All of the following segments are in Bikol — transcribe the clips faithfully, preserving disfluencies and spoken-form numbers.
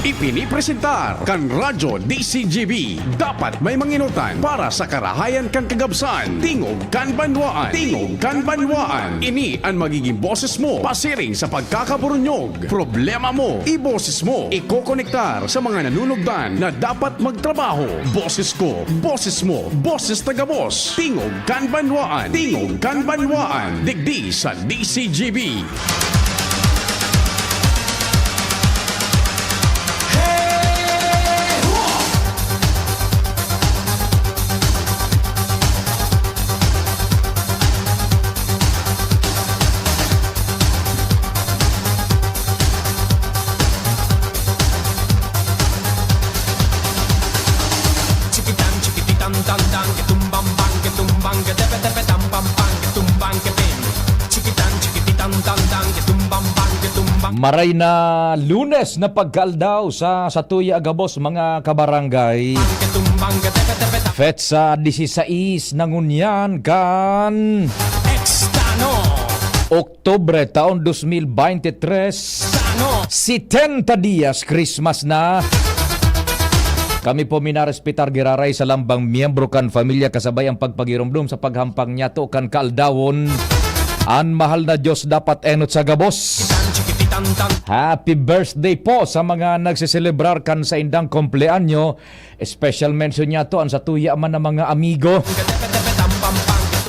Ipinipresentar kan Radyo D C G B. Dapat may manginotan para sa karahayan kan kagabsan. Tingog kan banwaan. Tingog kan banwaan. Ini an magiging boses mo pasiring sa pagkakaburunyog. Problema mo, iboses mo. Ikokonektar sa mga nanunugdan na dapat magtrabaho. Boses ko, boses mo, boses ta gabos. Tingog kan banwaan. Tingog kan banwaan. Digdi sa D C G B. Chikitan, chikititan, tan, tan, ketumbang, bang, ketumbang, ketepe, tepe, tam, pam, pang, ketumbang, kepeng. Chikitan, chikititan, tan, tan, ketumbang, bang, ketumbang. Maray na Lunes na pagkaaldaw sa, sa tuya gabos, mga kabarangay. Bang, ketumbang, ketepe, tepe, tam. Petsa disisais na ngunyan kan Extano. Oktubre, taon dos mil beintitres. Tano. Setenta dias, Christmas na. Kami po minarespetar, giraray sa lambang miyembro kan pamilya kasabay ang pagpagiromdom sa paghampang niyato kan kaaldawon. An mahal na Diyos dapat enot sa gabos. Happy birthday po sa mga nagseselebrar kan saindang kumpleanyo. Special mention niyato an satuya man na mga amigo.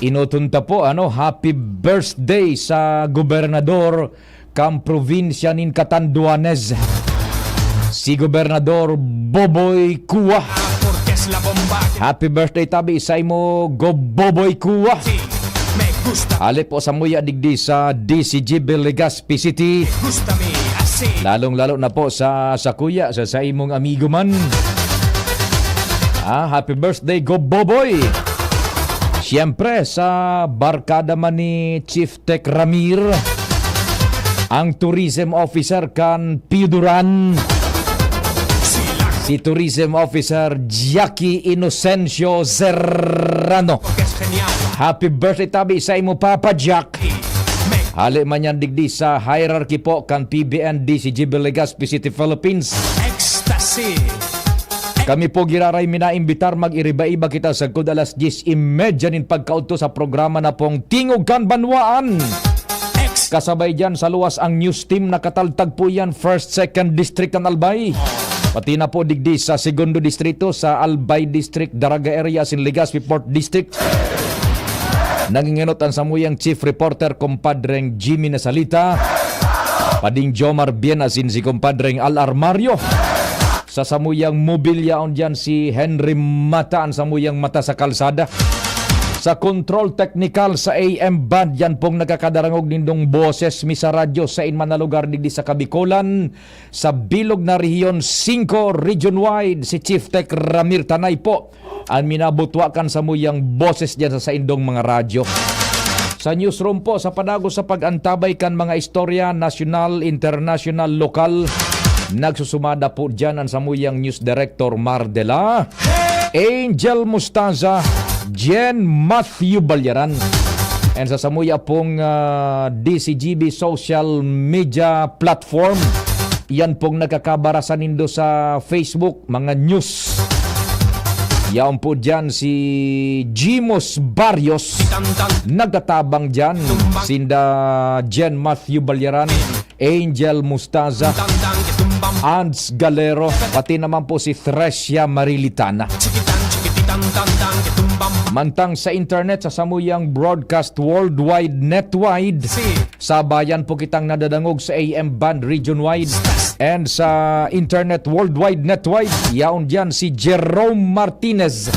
Enoton ta po, ano, happy birthday sa gobernador kan probinsya nin Catanduanes, si Gobernador Boboy Cua. Happy birthday tabi sa imo, Gob Boboy Cua. Hale po samuya digdi sa D C G B Legazpi City. Lalong-lalo na po sa, sa kuya, sa, sa imong amigo man. Ah, happy birthday, Gob Boboy! Siyempre, sa barkada man ni Chief Tech Ramir, ang tourism officer kan Pio Duran, si Tourism Officer Jackie Inocencio Serrano. Happy birthday tabi sa imo, Papa Jack. Hale man yan digdi sa hierarchy po kan P B N D C G B Legazpi City, Philippines. Ecstasy. Kami po giraray minaimbitar, mag-iriba-iba kita sagkod alas dyes y media nin pagkaudto sa programa na pong Tingog Kan Banwaan. Kasabay dyan sa luwas ang news team, nakataltag po yan first, second district kan Albay. Pati na po digdi sa segundo distrito, sa Albay District, Daraga Area, asin Legazpi Port District. Nangingenot an samuyang chief reporter, Compadreng Jimmy Nasalita, Pading Jomar Bien, asin si Compadreng Al Armario. Sa samuyang mobilya, on dyan si Henry Mata, an samuyang mata sa kalsada. Sa control technical sa A M band, yan pong nagkakadarangog nindong boses mi sa radyo sa inman na lugar digdi sa Kabikolan, sa bilog na Rehiyon singko, region-wide, si Chief Tech Ramir Tanay po. An minabutwa kan samuyang boses diyan sa saindong mga radyo. Sa newsroom po, sa padagos sa pag-antabay kan mga istorya, nasyonal, internasyonal, lokal, nagsusumada po diyan an samuyang news director, Mardela Angel Mustaza, Jen Matthew Balyaran. And sa samuya pong, ah, D C G B social media platform, yan pong nagkakabara sa nindo sa Facebook, mga news. Yaon po dyan si Jimos Barrios, nagtatabang dyan, sinda Jen Matthew Balyaran, Angel Mustaza, Ans Galero, pati naman po si Thresia Marilitana. Mantang sa internet, sa samuyang broadcast worldwide, netwide, sabayan po kitang nadadangog sa A M band region-wide and sa internet worldwide, netwide. Yaon diyan si Jerome Martinez.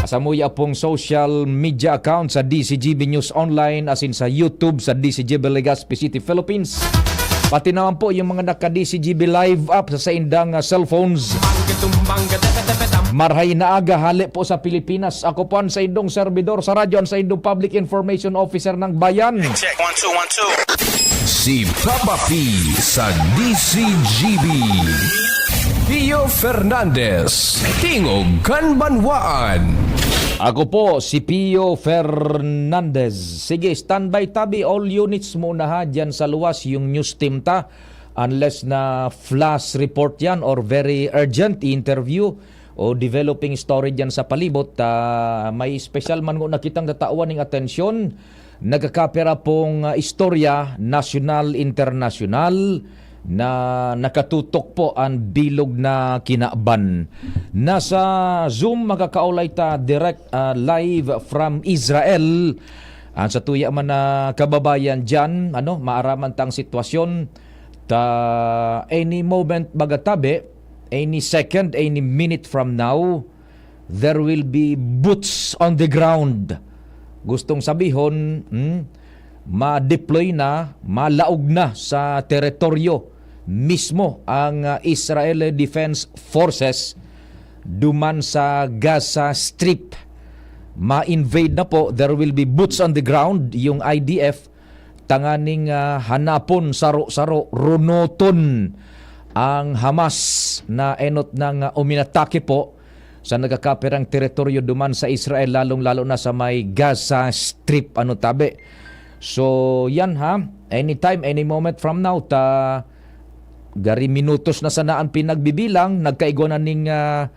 Sa samuya pong social media account sa D C G B News Online, asin sa YouTube sa D C G B Legazpi City, Philippines. Pati naman po yung mga naka-D C G B Live app sa saindang, ah, cellphones. Marhay na aga, hale po sa Pilipinas. Ako po ang saindong servidor sa radyo, ang saindong Public Information Officer ng Bayan. Check, one, two, one, two. Si Papa P sa D C G B. Pio Fernandez, Tingog Kan Banwaan. Ako po si Pio Fernandez. Sige, standby tabi, all units muna ha, dyan sa luwas, yung news team ta. Unless na flash report yan or very urgent interview o developing story dyan sa palibot, ah, may special man ko nakitang tatawan ning atensyon. Nagkakapira pong, ah, istorya, nasyonal, internasyonal, na nakatutok po ang bilog na kinaban. Nasa Zoom, makakaulay ta direct, ah, live from Israel. Ang sa tuya man na kababayan dyan, ano, maaraman tang sitwasyon, ta any moment, baga tabi, any second, any minute from now, there will be boots on the ground. Gustong sabihon, hmm, ma-deploy na, malaog na sa teritoryo mismo ang, ah, Israel Defense Forces duman sa Gaza Strip. Ma-invade na po, there will be boots on the ground, yung I D F, tanganing, ah, hanapon saro-saro, runoton ang Hamas na enot nang, ah, uminatake po sa nagkakapirang teritoryo duman sa Israel, lalong-lalo na sa may Gaza Strip, ano tabi. So, yan ha, anytime, any moment from now, ta gari minutos na sana ang pinagbibilang, nagkaigwa na ning, ah,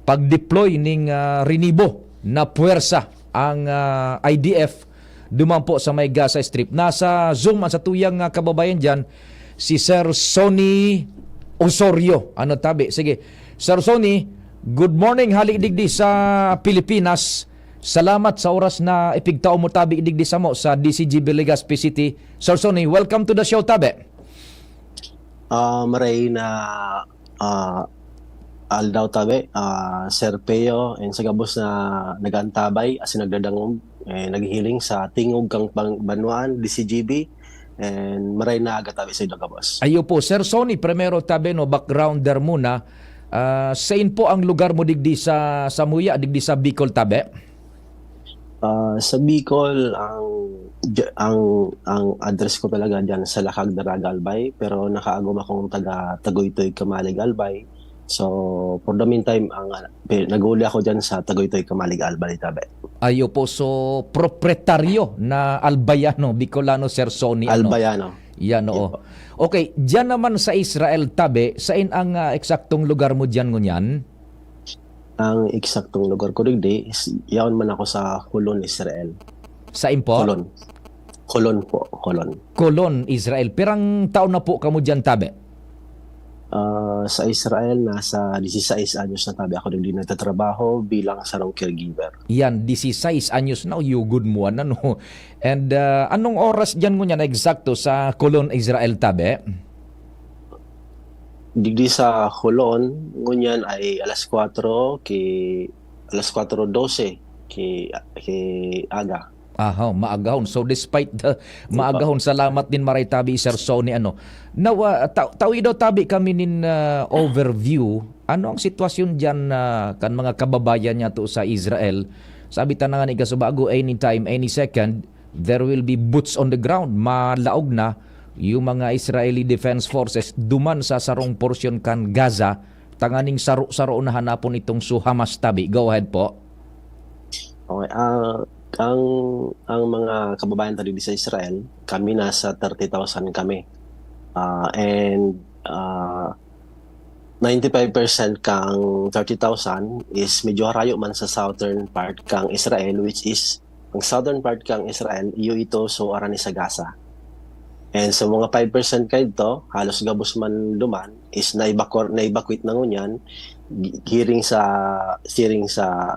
pag-deploy ning, ah, rinibo na puwersa ang, ah, I D F duman po sa may Gaza Strip. Nasa Zoom ang satuyang, ah, kababayan dyan, si Sir Sonny Osorio. Ano tabi? Sige. Sir Sonny, good morning, hali digdi sa Pilipinas. Salamat sa oras na ipigtao mo tabi digdi samo sa D C G B Legazpi City. Sir Sonny, welcome to the show, tabi. Ah, maray na, ah, aldaw tabi, ah, Sir Peo, and sa gabos na nag-aantabay, asin nagdadangog, eh, naghihiling sa tingog kang pang-, banwaan, D C G B, and maray na aga tabi sa inyo gabos. Ayo po, Sir Sonny, primero tabi, no, backgrounder muna. Ah, sain po ang lugar mo digdi sa, samuya, digdi sa Bicol tabi? Ah, sa Bicol, ang, dya-, ang, ang address ko talaga dyan sa Lakag, Daraga, Albay, pero nakaagom akong taga Tagoytoy, Camalig, Albay. So, for the meantime, ang, ah, pe-, nag-uuli ako dyan sa Tagoytoy, Camalig, Albay, tabi. Ayo po, so, proprietaryo na Albayano, Bicolano, Sir Sonny, ano? Albayano. Yan, Yan oo. po. Okay, dyan naman sa Israel, tabi, sain ang, ah, eksaktong lugar mo dyan ngunyan? Ang eksaktong lugar ko digdi is, yaon man ako sa Holon, Israel. Sain po? Holon. Holon po, Holon. Holon, Israel. Pirang taon na po kamo diyan, tabi? Ah, sa Israel, nasa dieciséis anyos na tabi ako digdi nagtatrabaho bilang sarong caregiver. Yan, dieciséis anyos na, yugod mo, ano? And, ah, anong oras diyan ngunyan na eksakto sa Holon, Israel, tabi? Digdi sa Holon, ngunyan ay alas kwatro ki, alas kwatro dose ki, ki aga. Aha, maagahon. So, despite the Opo. maagahon, salamat din maray tabi, Sir Sonny, ano. Now, ah, ta-, tawi daw tabi kami nin, ah, overview. Ano ang sitwasyon diyan, ah, kan mga kababayan niyato sa Israel? Sabi ta na nga ni kasubago, anytime, any second, there will be boots on the ground. Malaog na yung mga Israeli Defense Forces duman sa sarong porsyon kan Gaza, tanganing saro-saro na hanapon itong su Hamas tabi. Go ahead po. Okay, ah, ang, ang mga kababayan ta digdi sa Israel, kami nasa thirty thousand kami. Ah, and, ah, ninety-five percent kang thirty thousand is medyo harayo man sa southern part kang Israel, which is, ang southern part kang Israel, iyo ito, so, arani sa Gaza. And sa mga five percent kaidto, halos gabos man duman, is na-evacuate, na-evacuate na ngunyan, gi-, giring sa, siring sa,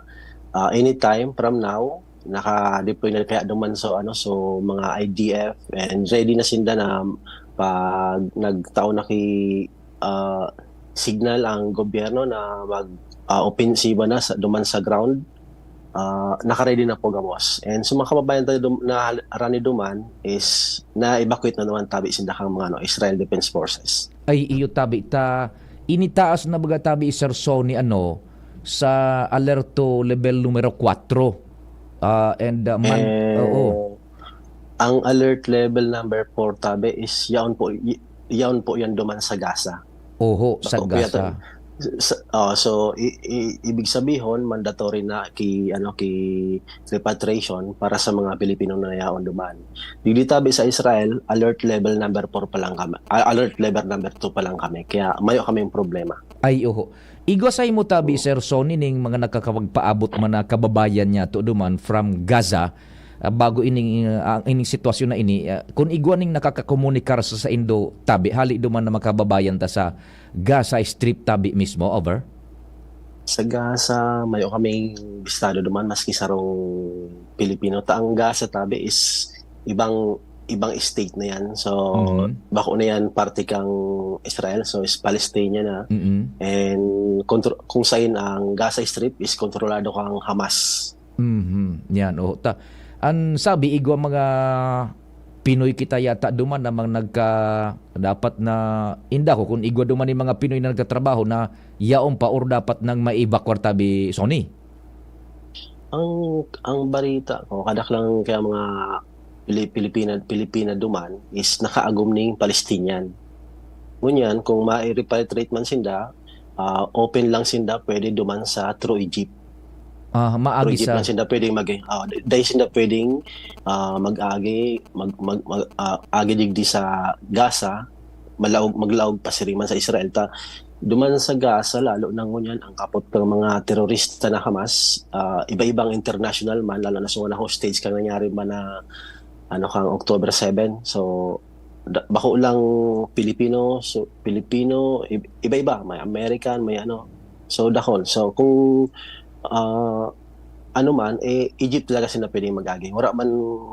ah, anytime from now, naka-deploy na kaya duman so, ano, so mga I D F, and ready na sinda na pag nagtao na ki, ah, signal ang gobyerno na mag, ah, opensiba na sa, duman sa ground, ah, naka-ready na po gabos. And sa mga kababayan tayo dum-, na hal-, arani duman is na-evacuate na naman tabi sinda kang mga, ano, Israel Defense Forces. Ay, iyo tabi ta, initaas na baga tabi, Sir Sonny, ano, sa alerto level numero kwatro. Ah, and, ah, man-, Eh, oo. ang alert level number four tabi is yaon po, y-, yaon po yan duman sa Gaza. Oho, sa Bako po yata Gaza. Sa, ah, so, i-, i-, ibig sabihon, mandatory na ki, ano, ki repatriation para sa mga Pilipino na yaon duman. Digdi tabi sa Israel, alert level number four pa lang kami. Ah, alert level number two pa lang kami. Kaya mayo kaming problema. Ay, oho. Igwa sa imo tabi, Oo. Sir Sonny, ning mga nakakapagpaabot man na kababayan niyato duman from Gaza, ah, bago ining, ah, ining sitwasyon na ini, ah, kun igwa ning nakakakomunikar sa saindo tabi, hali duman na makababayan ta sa Gaza Strip tabi mismo, over? Sa Gaza, mayo kaming bistado duman, maski sarong Pilipino. Ta ang Gaza tabi is ibang, ibang state na yan. So, Mhm. bako na yan parte kang Israel. So, is Palestinian na. Mm. And kontro-, kung sain ang Gaza Strip is kontrolado kang Hamas. Mhm. Yan, oh. Ta-, an sabi, igwa mga Pinoy kita yata duman na mga nagka-, dapat na, inda ko, kung igwa duman yung mga Pinoy na nagtatrabaho na yaon pa or dapat nang ma-evacuate tabi, Sonny? Ang, ang balita ko, kadaklan kaya mga Pili-, Pilipina, Pilipina duman is nakaagom ning Palestinian. Ngunyan, kung ma-repatriate man sinda, ah, open lang sinda pwede duman sa through Egypt. Ah, maagi Through Egypt sa lang sinda pwedeng mag-, ah, d-, dahil sinda pwedeng, ah, mag-agi, mag-, mag-, mag-, ah, agi digdi sa Gaza, malaog, maglaog pa siriman sa Israel. Ta, duman sa Gaza, lalo na ngunyan, ang kapot ng mga terorista na Hamas, ah, iba-ibang international man, lalo na sa mga hostage kang nangyari man na, ano, kang October seven. So, da-, bako lang Pilipino, so, Pilipino, i-, iba-iba, may American, may ano. So, dakol. So, kung, ah, ano man, eh, Egypt talaga sila pwedeng mag-agi. Wala man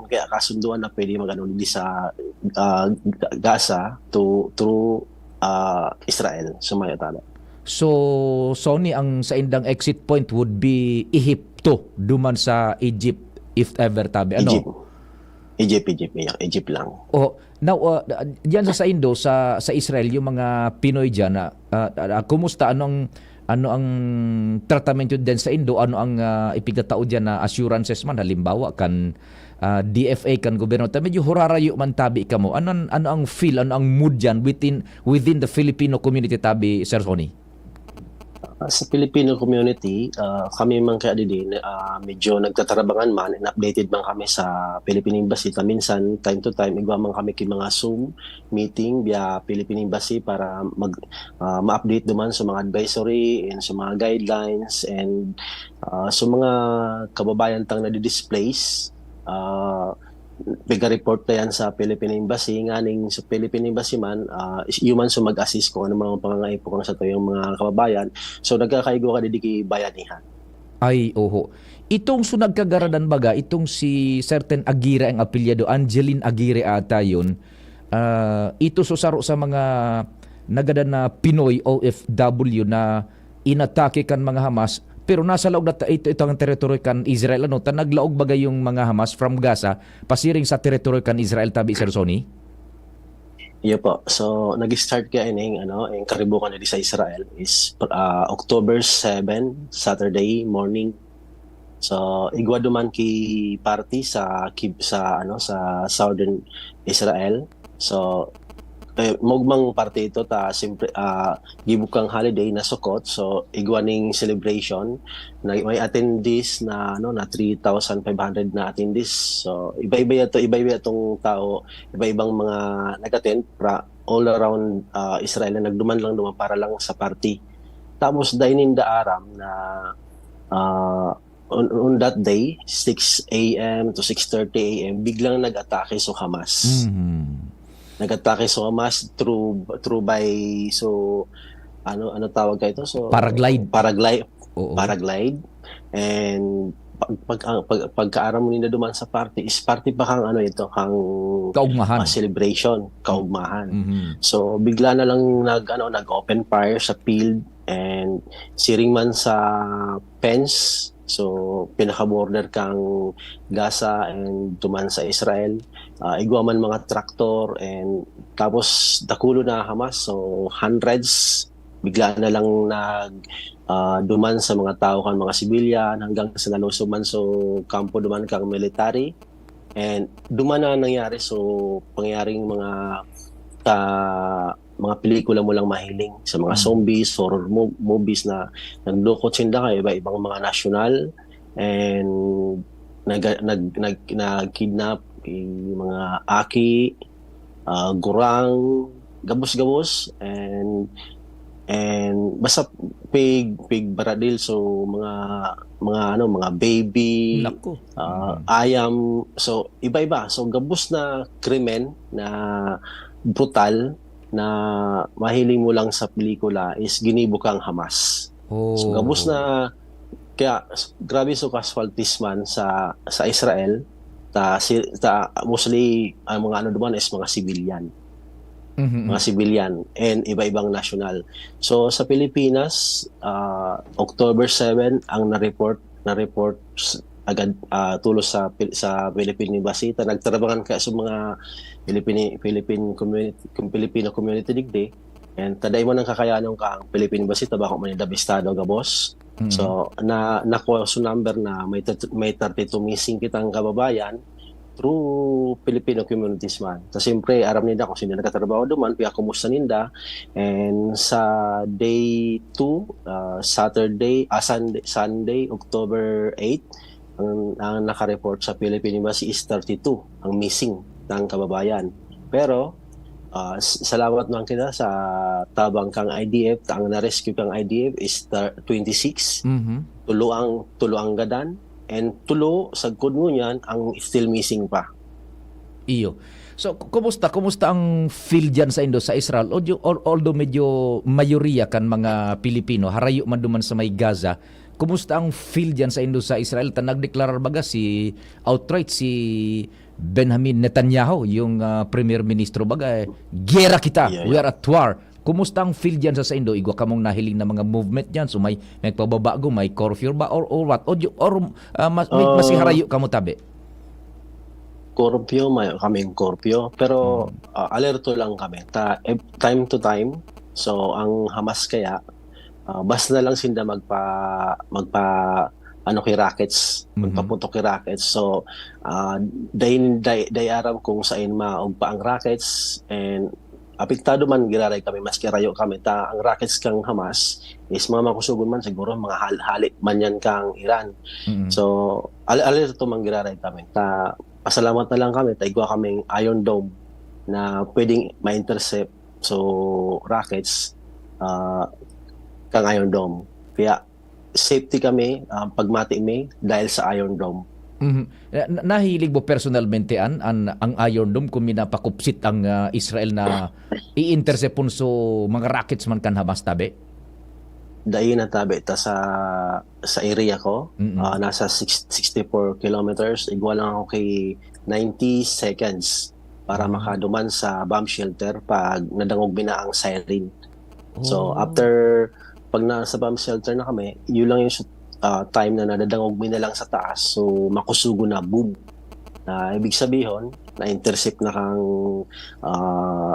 kaya kasunduan na pwede mag-ano, di sa, ah, Gaza to, through, ah, Israel. So, mayo tama. So, Sonny, ang saindang exit point would be Ehipto, duman sa Egypt, if ever, tabi. Ano? Egypt. Egypt, Egypt, yeah, Egypt lang. Oh, now, uh, diyan sa saindo, sa, sa Israel, yung mga Pinoy diyan, ah, ah, ah, kumusta? Ano ang, ano ang tratamento diyan saindo? Ano ang, ah, ipigtatao diyan na assurances man? Halimbawa, kan, ah, D F A, kan gobyerno. Ta medyo hurarayo man tabi kamo. Ano ang, ano ang feel, ano ang mood diyan within, within the Filipino community tabi, Sir Sonny? Ah, sa Filipino community, ah, kami man kaya didi, ah, medyo nagtatarabangan man and updated man kami sa Philippine Embassy. Ta minsan, time to time, igwa man kami ki mga Zoom meeting via Philippine Embassy para mag-, ah, ma-update duman sa mga advisory and sa mga guidelines and, ah, sa mga kababayan tang nadi-displace, ah, piga-report na yan sa Philippine Embassy. Nganing sa Philippine Embassy man, ah, is-, iyo man sa mag-assist kung ano mga pangangaipo kung sa tuyong mga kababayan. So, nagkakaigwa ka didi ki bayanihan. Ay, oho. Itong so nagkagaradan baga, itong si certain Aguirre ang apelyado, Angeline Aguirre ata yun. Ah, ito so saro sa mga nagadan na Pinoy O F W na inatake kan mga Hamas, pero nasa laog na ta-, ito, ito ang teritoryo kan Israel, ano, ta naglaog baga yung mga Hamas from Gaza pasiring sa teritoryo kan Israel, tabi, Sir Sonny? Iyo po. So, nag-start kaya ining, ano, yung karibukan na di sa Israel is, ah, October seven, Saturday morning. So, igwa duman ki party sa Kib-, sa, ano, sa southern Israel. So, eh, maugmang party ito ta, siyempre, ah, gibo kang holiday na Sukkot. So, igwa ning celebration na may attendees na, ano, na three thousand five hundred na attendees. So, iba-iba yato, iba-iba itong tao, iba-ibang mga nag-attend pra-, all around, ah, Israel na nagduman lang duman para lang sa party. Tapos, dai ninda aram na, ah, on, on that day, six a m to six thirty a m, biglang nag-atake so Hamas. Mhm. Nag-atake so Hamas through, through by, so, ano, ano tawag ka ito? So, Paraglide. Paraglide. Oo. Paraglide. And pag, pag, ang, pag, pagkaaram mo ninda duman sa party, is party pa kang ano ito, kang Kaugmahan. ah, celebration, kaugmahan. Mhm. So, bigla na lang nag, ano, nag-open fire sa field and siring man sa fence. So, pinaka-border kang Gaza and duman sa Israel. Ah, igwa man mga traktor and tapos dakulo na Hamas. So, hundreds bigla na lang nag, ah, duman sa mga tao kan mga civilian hanggang sa nalusog man so kampo duman kang military. And duman na nangyari so pangyaring mga ka-, mga pelikula mo lang mahiling, sa mga Mm. zombies, horror mo-, movies na nagdukot sinda kan iba-ibang mga nasyonal, and nag-, nag-, nag-, nag-kidnap, yung mga aki, ah, gurang, gabos-gabos, and, and basta pig, pig baradil, so mga, mga ano, mga baby, Naku. ah, Mm. ayam, so iba-iba. So gabos na krimen na brutal na mahiling mo lang sa pelikula is ginibo kang Hamas. So Oh. gabos na, kaya s-, grabe so casualties man sa, sa Israel, ta, si, ta, mostly ang mga ano duman is mga civilian. Mhm, Mga mhm. civilian and iba-ibang nasyonal. So sa Pilipinas, ah, October seven ang na-report, na-report s-, agad, ah, tulos sa Pil-, sa Philippine Embassy. Ta nagtarabangan ka sa mga Philippine, Philippine community, Filipino community digdi. And ta dai man ang kakayanon ka ang Philippine Embassy, ta bako man idabistado gabos. Mm. So, na, nakuha sa number na may tat-, may thirty-two missing kitang kababayan through Filipino communities man. So, siyempre, aram ninda kung sino nagkatrabaho duman, kaya kumusta ninda. And sa day two, ah, Saturday, ah, Sunday, Sunday, October eight, ang, ang naka-report sa Philippine Embassy is thirty-two, ang missing ng kababayan. Pero, ah, s-, salamat man kita sa tabang kang I D F, ang na-rescue kang I D F is thir-, twenty-six. Mhm. Tulo ang, tulo ang gadan, and tulo, sagkod ngunyan, ang still missing pa. Iyo. So, ku-, kumusta, kumusta ang feel diyan saindo sa Israel? Although, al-, although medyo mayoriya kan mga Pilipino, harayo man duman sa may Gaza, kumusta ang feel diyan saindo sa Israel? Ta nagdeklarar baga si, outright si Benjamin Netanyahu, yung, ah, Premier Ministro baga, eh, "Giyera kita, Yeah, we yeah. are at war." Kumusta ang feel diyan sa saindo? Igwa kamong nahiling na mga movement diyan? So, may, may pababago, may curfew ba? Or, or what? Or, you- or, ah, mas, may, mas Ah. harayo kamo tabi? Curfew, may kaming curfew. Pero, Hmm. ah, alerto lang kami. Ta-, eh, time to time. So, ang Hamas kaya, ah, basta na lang sinda magpa-, magpa-, ano, ki rockets, Mhm. magpaputok ki rockets. So, ah, dai, dai, dai aram kung sain maugpa ang rockets, and apektado man giraray kami, maski rayo kami. Ta, ang rockets kang Hamas is mga makusugon man, siguro mga hal-, hale man yan kang Iran. Mm. So, al-, alerto man giraray kami. Ta, pasalamat na lang kami, ta igwa kaming Iron Dome na pwedeng ma-intercept. So, rockets, ah, kang Iron Dome. Kaya, safety kami, ah, pagmati mi dahil sa Iron Dome. Mhm. Na, na, nahilig mo personalmente an, an, ang Iron Dome kung minapakupsit ang, ah, Israel na i-intercept pon so mga rockets man kan Hamas tabi? Dai na tabi ta sa, sa area ko, Mm. ah, nasa six, sixty-four kilometers. Igwa lang ako ki ninety seconds para Mm. makaduman sa bomb shelter pag nadangog mi na ang siren. So, Oh. after, pag nasa bomb shelter na kami, yun lang yung sa, ah, time na nadadangog mi na lang sa taas. So, makusugo na, boom. Ah, ibig sabihon, na-intercept na kang, ah,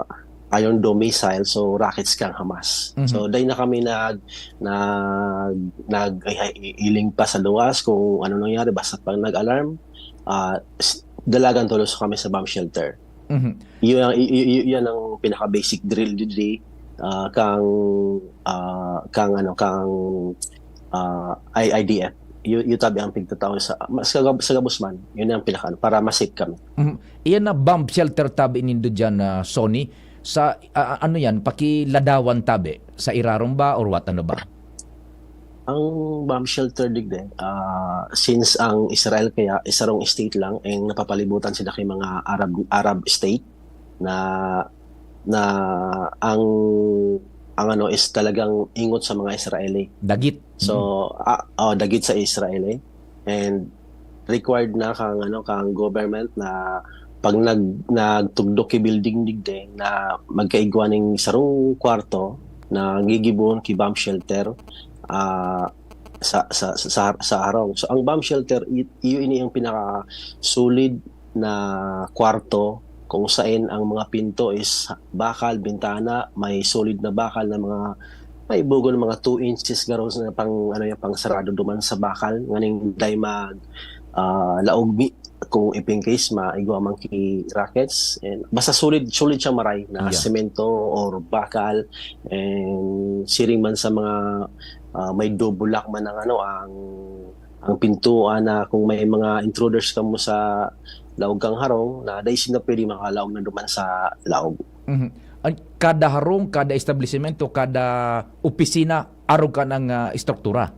Iron Dome missile, so rockets kang Hamas. Mhm. So, dai na kami nag-, nag-, nag-, ay, ay, iling pa sa luwas kung ano nangyari, basta pag nag-alarm, ah, s-, dalagan tulos kami sa bomb shelter. Mhm. Yun ang, y-, y-, y-, yan ang pinaka-basic drill digdi, ah, kang, ah, kang ano, kang, ah, I-, I D F. Yu-, yu tabi ang pigtatao sa, mas sa gab-, sa gabos man, yun ang pinaka, ano, para ma-safe kami. Mhm. Iyan na bomb shelter tabi nindo diyan, ah, Sonny. Sa, ah, ano yan, pakiladawan tabi? Sa irarom ba or what, ano ba? Ang bomb shelter digdi, ah, since ang Israel kaya isarong state lang, ang napapalibutan sila kay mga Arab, Arab state na, na ang, ang ano is talagang ingot sa mga Israeli. Dagit. So, Mm. ah, oh, dagit sa Israeli. And required na kang, ano, kang government na pag nag-, nagtugdok ki building digdi na magkaigwa ning sarong kwarto na gigibohon ki bomb shelter, ah, sa, sa, sa, sa, sa harong. So, ang bomb shelter, i-, iyo ini ang pinaka-solid na kwarto kung sain ang mga pinto is bakal, bintana, may solid na bakal na mga, may bugon mga two inches garo na pang, ano yan, pang sarado duman sa bakal, nganing dai mag-, ah, laog mi-, kung if in case maigwa man ki rockets, and basta solid, solid siya maray na Yeah. semento or bakal, and siring man sa mga, ah, may double lock man ang ano, ang, ang pintuan na kung may mga intruders kamo sa laog kang harong, na dai sinda pwede makalaog na duman sa laog. Mhm. An-, kada harong, kada establisemento, kada opisina, arog kan ang, ah, estruktura?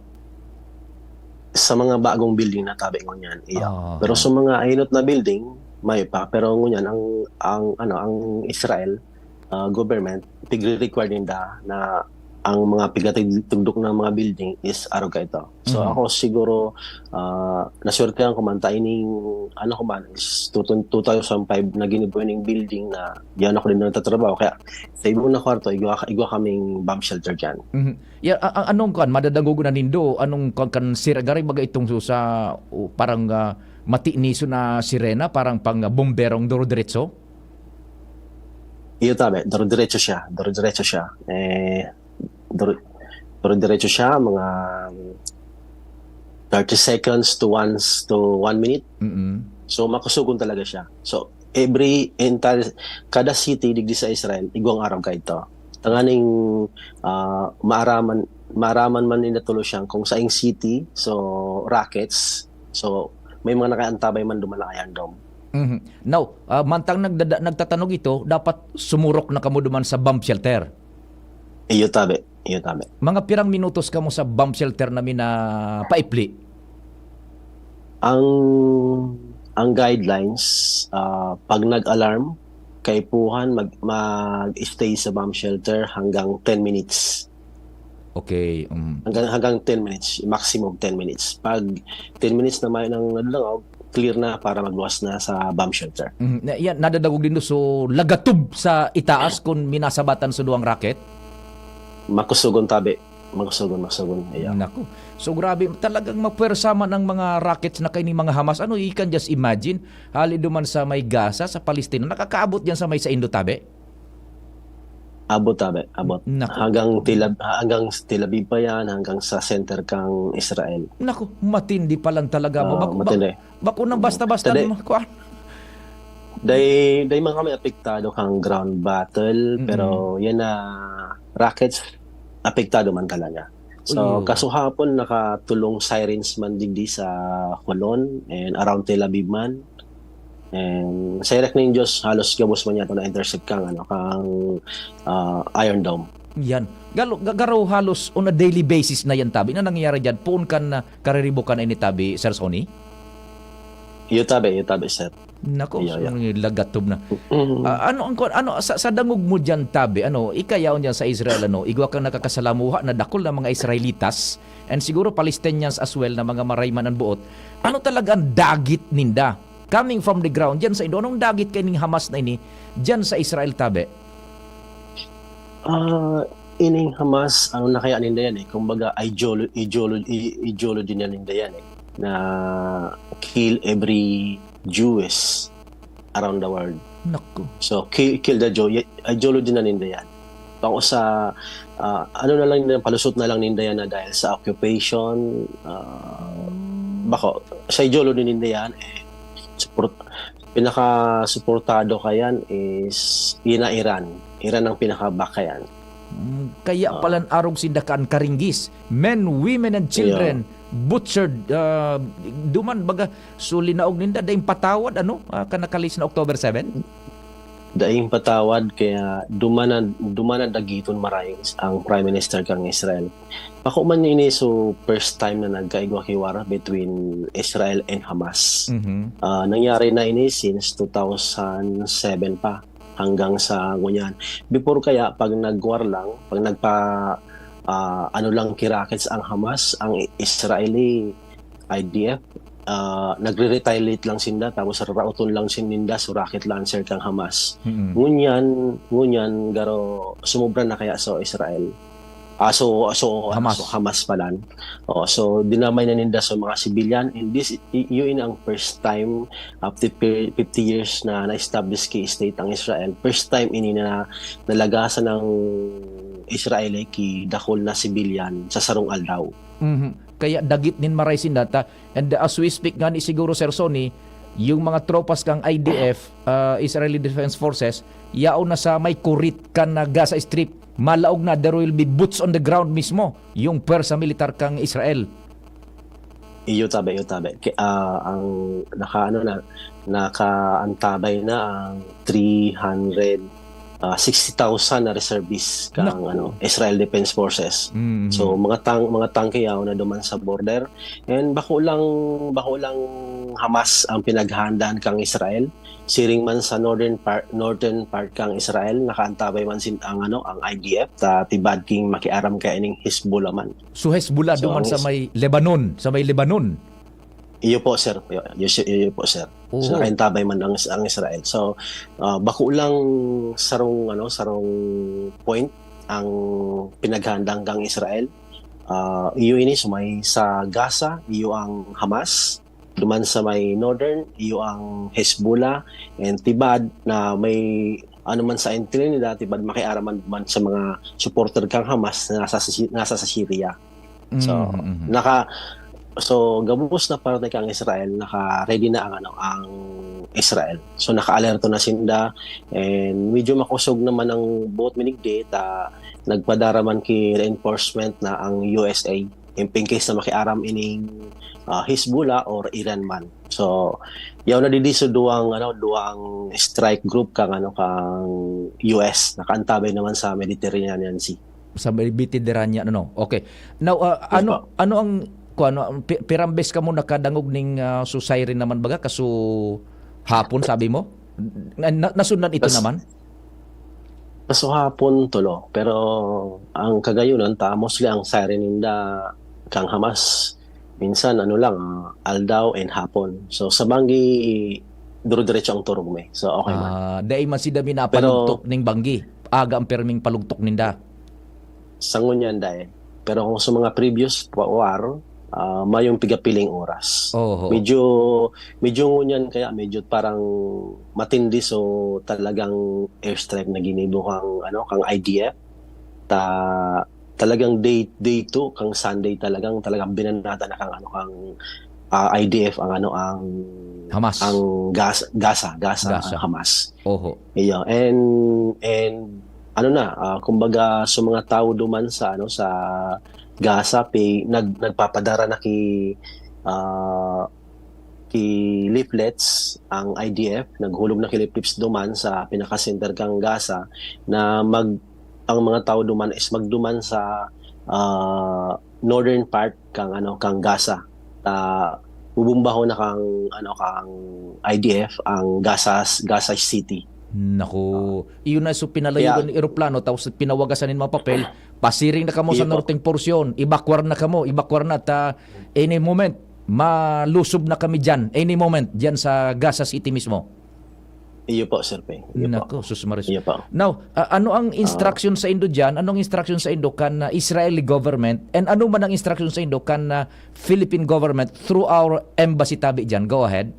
Sa mga bagong building na tabi ngunyan, iya. Ah. Pero sa mga hinot na building, may pa. Pero ngunyan, ang, ang, ano, ang Israel, ah, government, tigre-require ninda na ang mga pigatugdok ng mga building is arog kaito. So, Mhm. ako siguro, ah, naswertehan ko man ta ining, ano ko man, is two, two thousand five na ginibo ining building na diyan ako din nagtatrabaho. Kaya sa ibong na kwarto, igwa, igwa kaming bomb shelter diyan. Mhm. Ya, a-, a-, anong kuwan, madadangog na nindo? Anong kuwan kan sir, gari baga itong so sa, o, parang, ah, matiiniso na sirena, parang pang, ah, bomberong duro-diretso? Iyo, tabi, duro-diretso siya, duro-diretso siya. Eh, duro-, duro-diretso siya, mga thirty seconds to once to one minute. Mm-mm. So, makusugon talaga siya. So, every entire, kada city digdi sa Israel, igwang arog kaito. Tanganing, ah, maaraman, maaraman man ninda tulo siyang kung saing city, so, rockets, so, may mga nakaantabay man duman na Iron Dome. Mhm. Now, ah, mantang nagdada-, nagtatanog ito, dapat sumurok na kamo duman sa bomb shelter. Iyo, tabi. Iyo, tabi. Mga pirang minutos kamo sa bomb shelter na minapaipli? Ang, ang guidelines, ah, pag nag-alarm, kaipuhan mag-, mag-stay sa bomb shelter hanggang ten minutes. Okay, um. Hanggang, hanggang ten minutes, maximum ten minutes. Pag ten minutes na may nang nadangog, clear na para magluwas na sa bomb shelter. Mhm. Na, yan, nadadangog din do, so, lagatob sa itaas kun minasabatan sa duwang rocket? Makusugon, tabi. Makusugon, makusugon. Iya. Naku. So, grabe. Talagang mapwersa man ang mga rockets na kaining mga Hamas. Ano, you can just imagine. Hali duman sa may Gaza, sa Palestina. Nakakaabot yan sa may saindo, tabi? Abot, tabi. Abot. Naku. Hanggang Tel Ab-, hanggang Tel Aviv pa yan, hanggang sa center kang Israel. Naku, matindi pa lang talaga mo. Ah, Bako, bako, matindi. Bako na basta-basta Tadi- naman, kuwan. Day, day man kami apektado kang ground battle, Mm-mm. pero yan na rockets, apektado man talaga. So, Uy, oh. Kasuhapon, nakatulong sirens man digdi sa Holon and around Tel Aviv man. And sa hirap ning Diyos, halos gabos man yato na-intercept kang, ano, kang, ah, Iron Dome. Yan. Galo-, ga-, garo halos on a daily basis na yan, tabi, na nangyayari dyan. Poon kan, ah, kariribo kan ini, tabi, Sir Sonny? Iyo, tabi, iyo, tabi, sir. Nako, Iyo, iyo. Lagatob na. Mm. Ah, ano ang, ano, sa, sa dangog mo dyan, tabi, ano, ika yaon dyan sa Israel, ano, igwa kang nakakasalamuha na dakul na mga Israelitas, and siguro Palestinians as well, na mga marayman ang buot. Ano talaga ang dagit ninda? Coming from the ground, dyan sa indo, anong dagit kaining Hamas na ini, dyan sa Israel, tabi? Ah, ining Hamas, ang nakaya ninda yan eh. Kumbaga, ideolo-, ideolo-, i-, ideology na ninda yan eh. Na kill every Jews around the world. Naku. So, kill, kill the Jew, y-, ideology na ninda yan. Pang usa, ah, ano na lang ninda, palusot na lang ninda yan na dahil sa occupation, ah, Hmm. bako, sa ideology ninda yan, eh, support, pinaka-suportado ka yan is yun na Iran. Iran ang pinaka-back ka yan. Mm, kaya Ah. palan arog sinda kan karinggis. Men, women, and children Yeah. butchered, ah, duman, baga, so linaog ninda, daing patawad, ano, ah, kan nakalis na October seven? Daing patawad, kaya duman na, duman na dagiton maray ang Prime Minister kang Israel. Bako man ini, so, first time na nagkaigwa ki war between Israel and Hamas. Mhm. Ah, nangyari na ini since two thousand seven pa hanggang sa ngunyan. Before kaya, pag nag-war lang, pag nagpa-, ah, ano lang, ki rockets ang Hamas, ang Israeli, I D F, ah, nagre-retaliate lang sinda, tapos rarauton lang sininda, so rocket launcher kang Hamas. Mm-mm. Ngunyan, ngunyan, garo, sumobra na kaya sa Israel. Ah, so, so, Hamas. So, Hamas pala. Oh, so, dinamay na ninda sa mga civilian. And this, y-, yun ang first time after pi-, fifty years na na-establish ki state ang Israel. First time ini na nalagasan ng Israel, eh, ki dakul na civilian sa sarong aldaw. Mhm. Kaya dagit nin maray sinda ta. And as we speak ngani siguro, Sir Sonny, yung mga tropas kang I D F, ah, Israeli Defense Forces, yaon na sa may kurit kan, ah, Gaza Strip. Malaog na, there will be boots on the ground mismo, yung pwersa militar kang Israel. Iyo tabi, iyo tabi. Ki-, ah, ang naka-, ano na, nakaantabay na ang three hundred, ah, sixty thousand na reservists kang, Naku. ano, Israel Defense Forces. Mm. So, mga tang-, mga tangke yaon na duman sa border. And bako lang, bako lang Hamas ang pinaghahandaan kang Israel. Siring man sa northern par-, northern part kang Israel, nakaantabay man sin-, ang, ano, ang I D F, ta tibad king makiaram kaining Hezbollah man. So, Hezbollah So, duman ang sa Hes-, may Lebanon, sa may Lebanon? Iyo po, sir. Iyo, iyo, iyo po, sir. So, Oo. nakaantabay man ang, ang Israel. So, ah, bako lang sarong, ano, sarong point ang pinaghahandaan kang Israel. Ah, iyo ini, so may sa Gaza, iyo ang Hamas. Duman sa may northern, iyo ang Hezbollah. And tibad na may ano man sa entry nila, tibad makiaram man, man sa mga supporter kang Hamas na nasa, sa Si-, nasa sa Syria. So, Mhm, mhm. naka-, so, gabos na parte kang Israel, naka-ready na ang, ano, ang Israel. So, naka-alerto na sinda, and medyo makosog naman ang boot minigdi, ta nagpadara man ki reinforcement na ang U S A, in, in case na makiaram ining, ah, Hezbollah or Iran man. So, yaw na didi so duwang, ano, duwang strike group kang, ano, kang U S, nakaantabay naman sa Mediterranean Sea. Sa may Mediterranean, ano? Okay. Now, ah, Yes ano, po. ano ang, kung ano, ang pi-, pirambes ka mo nakadangog ning, ah, so siren naman baga, kaso hapon, sabi mo? Na, na, nasundan ito Kas-, naman? kaso hapon, tulo. Pero ang kagayunan ta, mostly ang siren ninda kang Hamas, minsan, ano lang, ah, aldaw and hapon. So, sa banggi, duro-diretso ang turog mi. So, okay man. Ah, dai man sinda Pero minapalugtok ning banggi. Aga ang pirming palugtok ninda. Sa ngunyan, dai. Pero kung sa mga previous pa-, war, ah, mayong pigapiling oras. Oho. Medyo, medyo ngunyan kaya medyo parang matindi, so talagang airstrike na ginibo kang, ano, kang I D F. Ta-, talagang day, day two, kang Sunday talagang, talagang binanatan na kang, ano, kang, ah, I D F ang, ano, ang, Hamas. ang Gas-, Gaza, Gaza, Gaza. ang Hamas. Oho. Iyo. And, and, ano na, ah, kumbaga, sa mga tao duman sa, ano, sa Gaza, pi-, nag-, nagpapadara na ki, ah, ki leaflets ang I D F, naghulog na ki leaflets duman sa pinaka-center kang Gaza na mag-, ang mga tao duman is magduman sa, ah, northern part kang, ano, kang Gaza. Ta, bubumbahon na kang, ano, kang I D F ang Gaza, Gaza City. Naku, Ah. iyon na, so pinalayugan Kaya ng eroplano, tapos pinawagasan ng mga papel, pasiring na kamo sa Iyo po. northern portion, evacuar na kamo, evacuar na, ta, any moment, malusob na kami dyan, any moment, dyan sa Gaza City mismo. Iyo po, Sir Peng. Iyo po. Nako, sus maris. Iyo po. Now, ah, ano ang Ah. instruction sa indo diyan? Anong instruction sa indo kan, ah, Israeli government? And ano man ang instruction sa indo kan, ah, Philippine government through our embassy tabi diyan? Go ahead.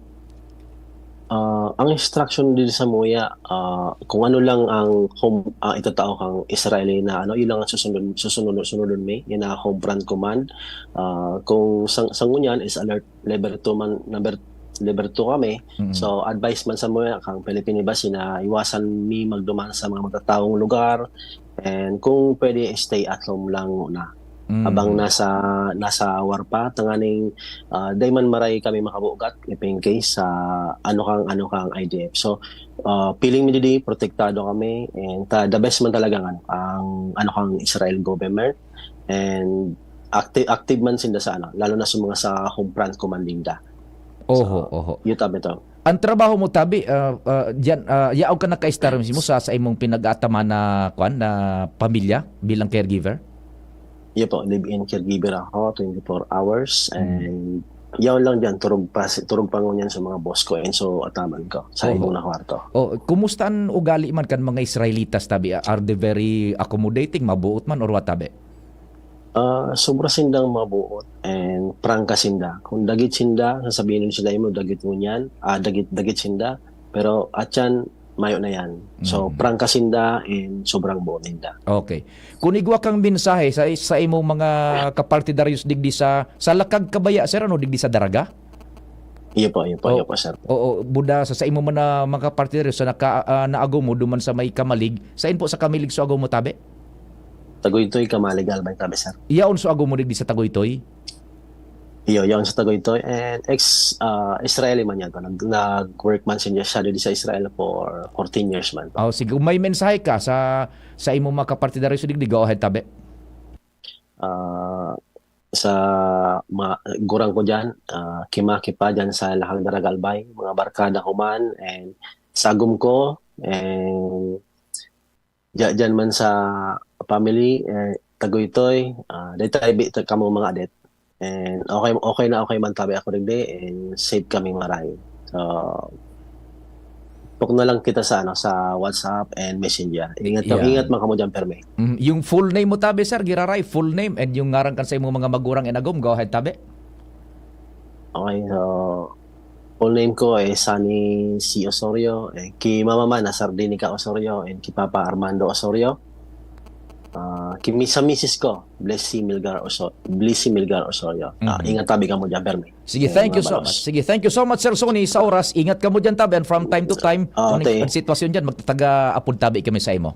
Ah, ang instruction din sa muya, ah, kung ano lang ang home, ah, itatao kang Israeli na ano, yun lang ang susunod, susunod, sunodon mi, yun na home front command. Ah, kung sang, sa ngunyan is alert level two man, number, level two kami. Mm. So, advice man sa mga kang Philippine Embassy na iwasan mi magduman sa mga matataong lugar. And kung pwede, stay at home lang muna. Mm. Habang nasa, nasa war pa, tanganing, ah, dai man maray kami makabugat, if in case, sa ano kang, ano kang I D F. So, ah, feeling mi didi, protektado kami, and ta-, the best man talaga ang, ang ano kang Israel government. And acti-, active man sinda sa ano, lalo na sa mga sa home front command ninda. Oho, So, oho. yun tabi to. Ang trabaho mo tabi, ah, ah, diyan, ah, yaon ka nakaistar mismo sa, sa imong pinag-aataman na, kwan, na pamilya bilang caregiver? Yun po, live-in caregiver ako, twenty-four hours, Hmm. and yaon lang diyan, turog pa, turog pa ngunyan sa mga boss ko, and so ataman ko, sa Oho. ibong na kwarto. Oh, kumusta ang ugali man kan mga Israelitas tabi? Are they very accommodating, mabuot man or what tabi? Ah, sobra sindang mabuot and prangka sinda. Kung dagit sinda, sasabihin sila imo, dagit ngunyan, ah, dagit, dagit sinda. Pero atyan, mayo na yan. So, Mm. prangka sinda and sobrang buo ninda. Okay. Kung igwa kang mensahe sa, sa imong mga kapartidaryos digdi sa, sa lakag kabaya, sir, ano, digdi sa Daraga? Iyo po, iyo po, Oh. iyo po, sir. Oo, buda sa, sa imo man na mga kapartidaryos sa naka, ah, naagom mo duman sa may Camalig, sain po sa Camalig so agom mo tabi? Tagoytoy, Camalig, Albay tabi, sir. Yaon so agom mo digdi sa Tagoytoy? Iyo, yaon sa Tagoytoy. And ex, ah, Israeli man yan. Nag, nag-work man siya, siya di sa Israel for fourteen years man. Oh, sige, kung may mensahe ka sa, sa imong mga kapartidaryos digdi, go ahead, tabi. Ah, sa mga gurang ko dyan, ah, kima, kipa dyan sa Lakag Daraga, Albay, mga barkada ko man, and sa agom ko, and dya-, dyan man sa family, eh, Tagoytoy, ah, dai tabi ta-, kamo mga adet. And okay, okay na okay man tabi ako digdi, and safe kami maray. So, pok na lang kita sa, ano, sa WhatsApp and Messenger. Ingat, Yeah. ingat man kamo dyan, permi. Mm, yung full name mo tabi, sir, giraray, full name, and yung ngaran kan sa imong mga magurang inagom, go ahead, tabi. Okay, so, full name ko, eh, Sunny C Osorio, eh, ki mama man, na Sardinica Osorio, and ki papa, Armando Osorio. Ah, ki mi-, sa misis ko, Blessy Milgar Oso-, Blessy Milgar Osorio. Ah, Mhm. ingat tabi kamo dyan, permi. Sige, Ayan, thank you mga so balos. much. Sige, thank you so much, Sir Sonny, sa oras. Ingat kamo dyan, tabi. And from time to time, Ah, kung okay. ang sitwasyon dyan, magtataga apod tabi kami sa imo.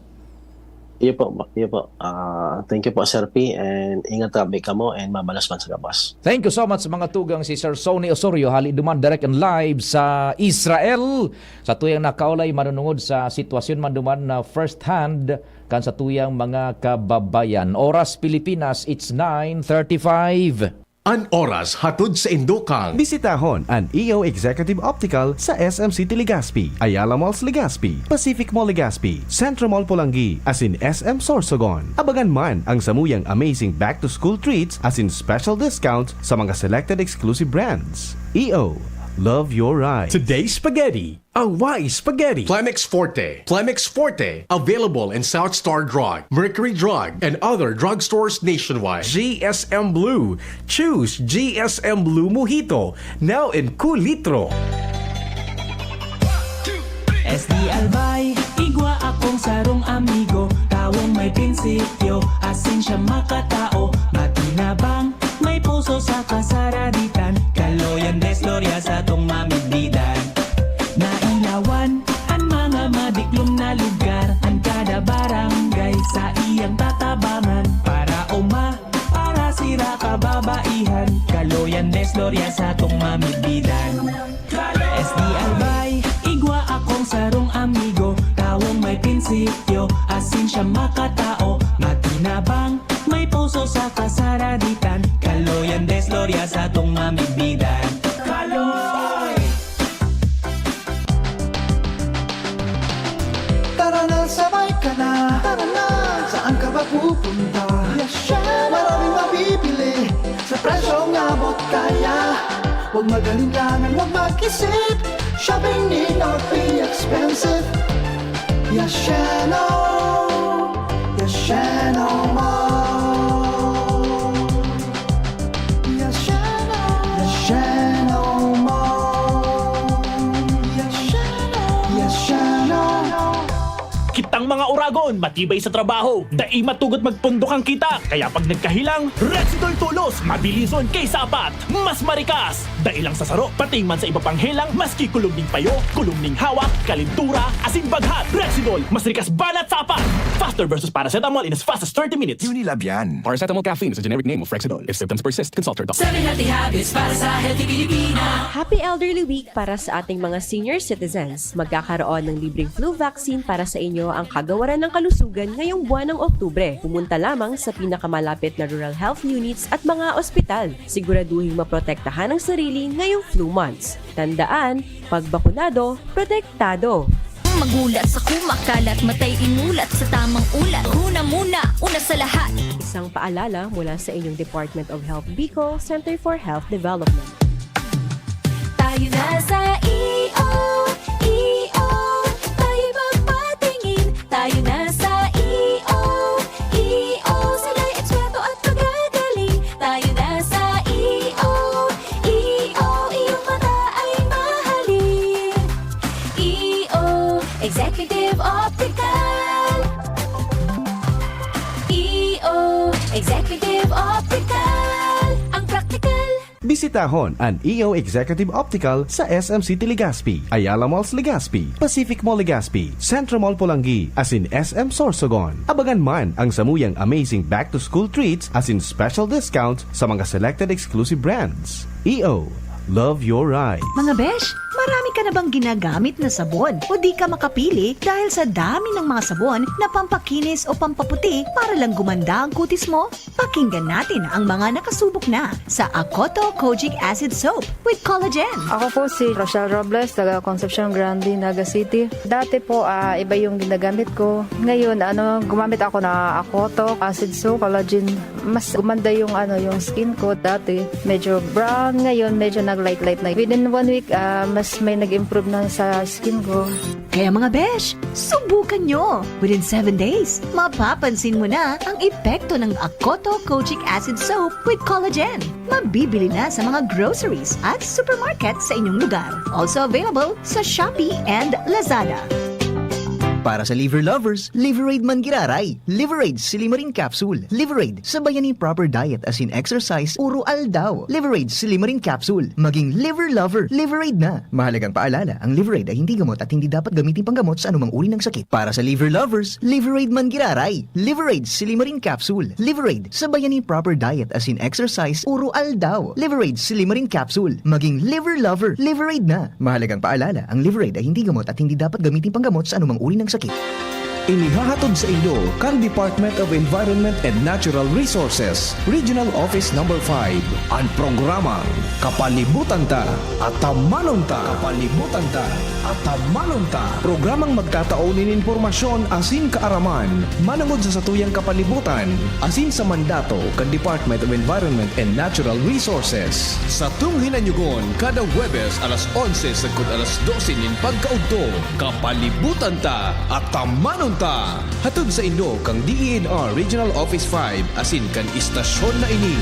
Iyo po, ma-, iyo po. Ah, thank you po, Sir P, and ingat tabi kamo, and mabalos man sa gabos. Thank you so much, mga tugang, si Sir Sonny Osorio, hali duman direct and live sa Israel. Sa tuyang nakaulay, manunungod sa sitwasyon man duman na first hand kan sa tuyang mga kababayan. Oras Pilipinas, it's nine thirty-five. An oras hatod sa indokang. Bisitahon an E O Executive Optical sa S M City Legazpi, Ayala Malls Legazpi, Pacific Mall Legazpi, Centro Mall Polangui, asin S M Sorsogon. Abagan man ang samuyang amazing back-to-school treats asin special discounts sa mga selected exclusive brands. E O, love your ride. Today's spaghetti, a wise spaghetti. Plemex Forte. Plemex Forte. Available in South Star Drug, Mercury Drug, and other drugstores nationwide. G S M Blue. Choose G S M Blue Mojito. Now in kulitro. S D Albay, igwa akong sarong amigo, tawong may prinsipyo, asin siya makatao, matinabang, may puso sa kasaraditan, kaloyan, desglorya sa tong mamidbidan. Nailawan an mga madiklom na lugar, an kada barangay sa iyang tatabangan, para uma, para sira kababaihan, kaloyan, desglorya sa tong mamidbidan. S D Albay, igwa akong sarong amigo, tawong may prinsipyo, asin siya makatao, matinabang, may puso sa kasaraditan, kaloyan, desglorya sa tong mamidbidan. Kaloy! Tara na, sabay ka na. Tara na. Saan ka ba pupunta? Yasheno. Maraming mabibili sa presyong abot kaya. Huwag mag-alinlangan, huwag mag-isip. Shopping need not be expensive. Yasheno. Yasheno Mall. Yasheno. Yasheno Mall. Yasheno. Yasheno. Kitang mga oragon, matibay sa trabaho, dai matugot magpundok ang kita. Kaya pag nagkahelang, Rexidol Tulos, mabilison kay sapat, mas marikas. Dai lang sa saro, pati man sa iba pang helang, maski kulog ning payo, kulog ning hawak, kalintura, asin baghat. Rexidol, mas rikas banat sa apat. Faster versus paracetamol in as fast as thirty minutes. Unilab yan. Paracetamol caffeine is a generic name of Rexidol. If symptoms persist, consult your doctor. Seven healthy habits para sa healthy Pilipina. Happy Elderly Week para sa ating mga senior citizens. Magkakaroon ng libreng flu vaccine para sa inyo ang Kagawaran ng Kalusugan ngayong buwan ng Oktubre. Pumunta lamang sa pinakamalapit na rural health units at mga ospital. Siguraduhing maprotektahan ang sarili ngayong flu months. Tandaan, pag bakunado, protektado. Magulat sa kumakalat, matay imulat sa tamang ulat. Huna muna, una sa lahat. Isang paalala mula sa inyong Department of Health Bicol, Center for Health Development. Tayo na sa E O, E O. Tayo magpatingin, tayo na sa E O, E O. Sila'y eksperto at magagaling. Tayo na sa E O, E O. Iyong mata ay mahalin. E O, Executive Executive Optical, ang praktikal. Bisitahon an E O Executive Optical sa S M City Legazpi, Ayala Malls Legazpi, Pacific Mall Legazpi, Centro Mall Polangui, asin S M Sorsogon. Abangan man ang samuyang amazing back-to-school treats asin special discounts sa mga selected exclusive brands. E O, love your eyes. Mga besh, marami ka na bang ginagamit na sabon o di ka makapili dahil sa dami ng mga sabon na pampakinis o pampaputi para lang gumanda ang kutis mo? Pakinggan natin ang mga nakasubok na sa Akoto Kojic Acid Soap with Collagen. Ako po si Rochelle Robles, taga Concepcion Grande, Naga City. Dati po, ah, iba yung ginagamit ko. Ngayon, ano, gumamit ako na Akoto Acid Soap, Collagen. Mas gumanda yung, ano, yung skin ko. Dati, medyo brown. Ngayon, medyo nag-light-light na. Within one week, ah, mas may nag-improve na sa skin ko. Kaya mga besh, subukan nyo! Within seven days, mapapansin mo na ang epekto ng Akoto Kojic Acid Soap with Collagen. Mabibili na sa mga groceries at supermarket sa inyong lugar. Also available sa Shopee and Lazada. Para sa liver lovers, Liveraid man giraray. Liveraid Silimarin Capsule. Liveraid, sabayan ni proper diet asin exercise uro aldaw. Liveraid Silimarin Capsule. Maging liver lover. Liveraid na. Mahalagang paalala, ang Liveraid ay hindi gamot at hindi dapat gamitin panggamot sa anumang uri ng sakit. Para sa liver lovers, Liveraid man giraray. Liveraid Silimarin Capsule. Liveraid, sabayan ni proper diet asin exercise uro aldaw. Liveraid Silimarin Capsule. Maging liver lover. Liveraid na. Mahalagang paalala, ang Liveraid ay hindi gamot at hindi dapat gamitin panggamot sa anumang uri ng sakit. Inihahatod sa inyo kan Department of Environment and Natural Resources, Regional Office Number five, an programang Kapalibutan Ta, Atamanon Ta. Kapalibutan Ta, Atamanon Ta. Programang magtatao nin impormasyon asin kaaraman manongod sa satuyang kapalibutan asin sa mandato kan Department of Environment and Natural Resources. Satong hinanyogon kada Huwebes alas onse sagkod alas dose nin pagkaudto. Kapalibutan Ta, Atamanon Ta! Hatod saindo kan D E N R Regional Office five asin kan istasyon na ini.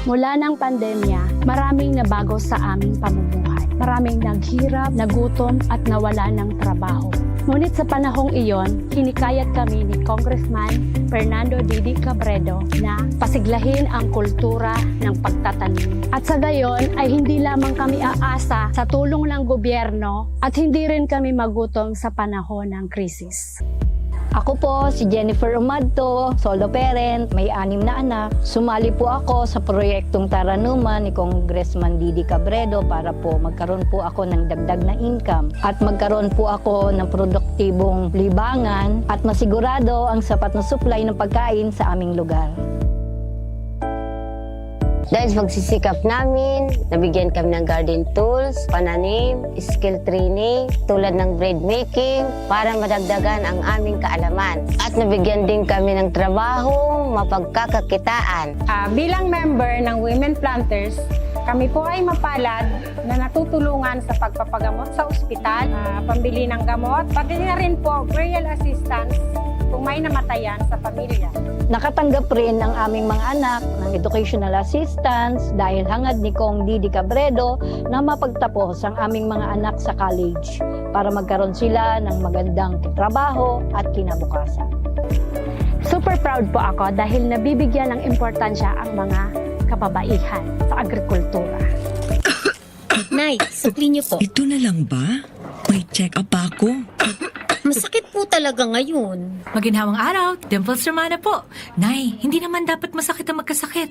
Mula ng pandemya, maraming nabago sa aming pamumuhay. Maraming naghirap, nagutom, at nawalan ng trabaho. Ngunit sa panahong iyon, hinikayat kami ni Congressman Fernando Didi Cabredo na pasiglahin ang kultura ng pagtatanim. At sa gayon ay hindi lamang kami aasa sa tulong ng gobyerno at hindi rin kami magutom sa panahon ng krisis. Ako po si Jennifer Umadto, solo parent, may anim na anak. Sumali po ako sa proyektong Taranuman ni Congressman Didi Cabredo para po magkaroon po ako ng dagdag na income at magkaroon po ako ng produktibong libangan at masigurado ang sapat na supply ng pagkain sa aming lugar. Dahil sa pagsisikap namin, nabigyan kami ng garden tools, pananim, skill training, tulad ng bread making, para madagdagan ang aming kaalaman. At nabigyan din kami ng trabaho, mapagkakakitaan. Ah, bilang member ng Women Planters, kami po ay mapalad na natutulungan sa pagpapagamot sa ospital, ah, pambili ng gamot, pati na rin po burial assistance kung may namatayan sa pamilya. Nakatanggap rin ang aming mga anak ng educational assistance dahil hangad ni Cong Didi Cabredo na mapagtapos ang aming mga anak sa college para magkaroon sila ng magandang trabaho at kinabukasan. Super proud po ako dahil nabibigyan ng importansya ang mga kababaihan sa agrikultura. Nay, sukli niyo po. Ito na lang ba? May check-up pa ako. Masakit po talaga ngayon. Maginhawang araw, Dimples Romana po. Nay, hindi naman dapat masakit ang magkasakit.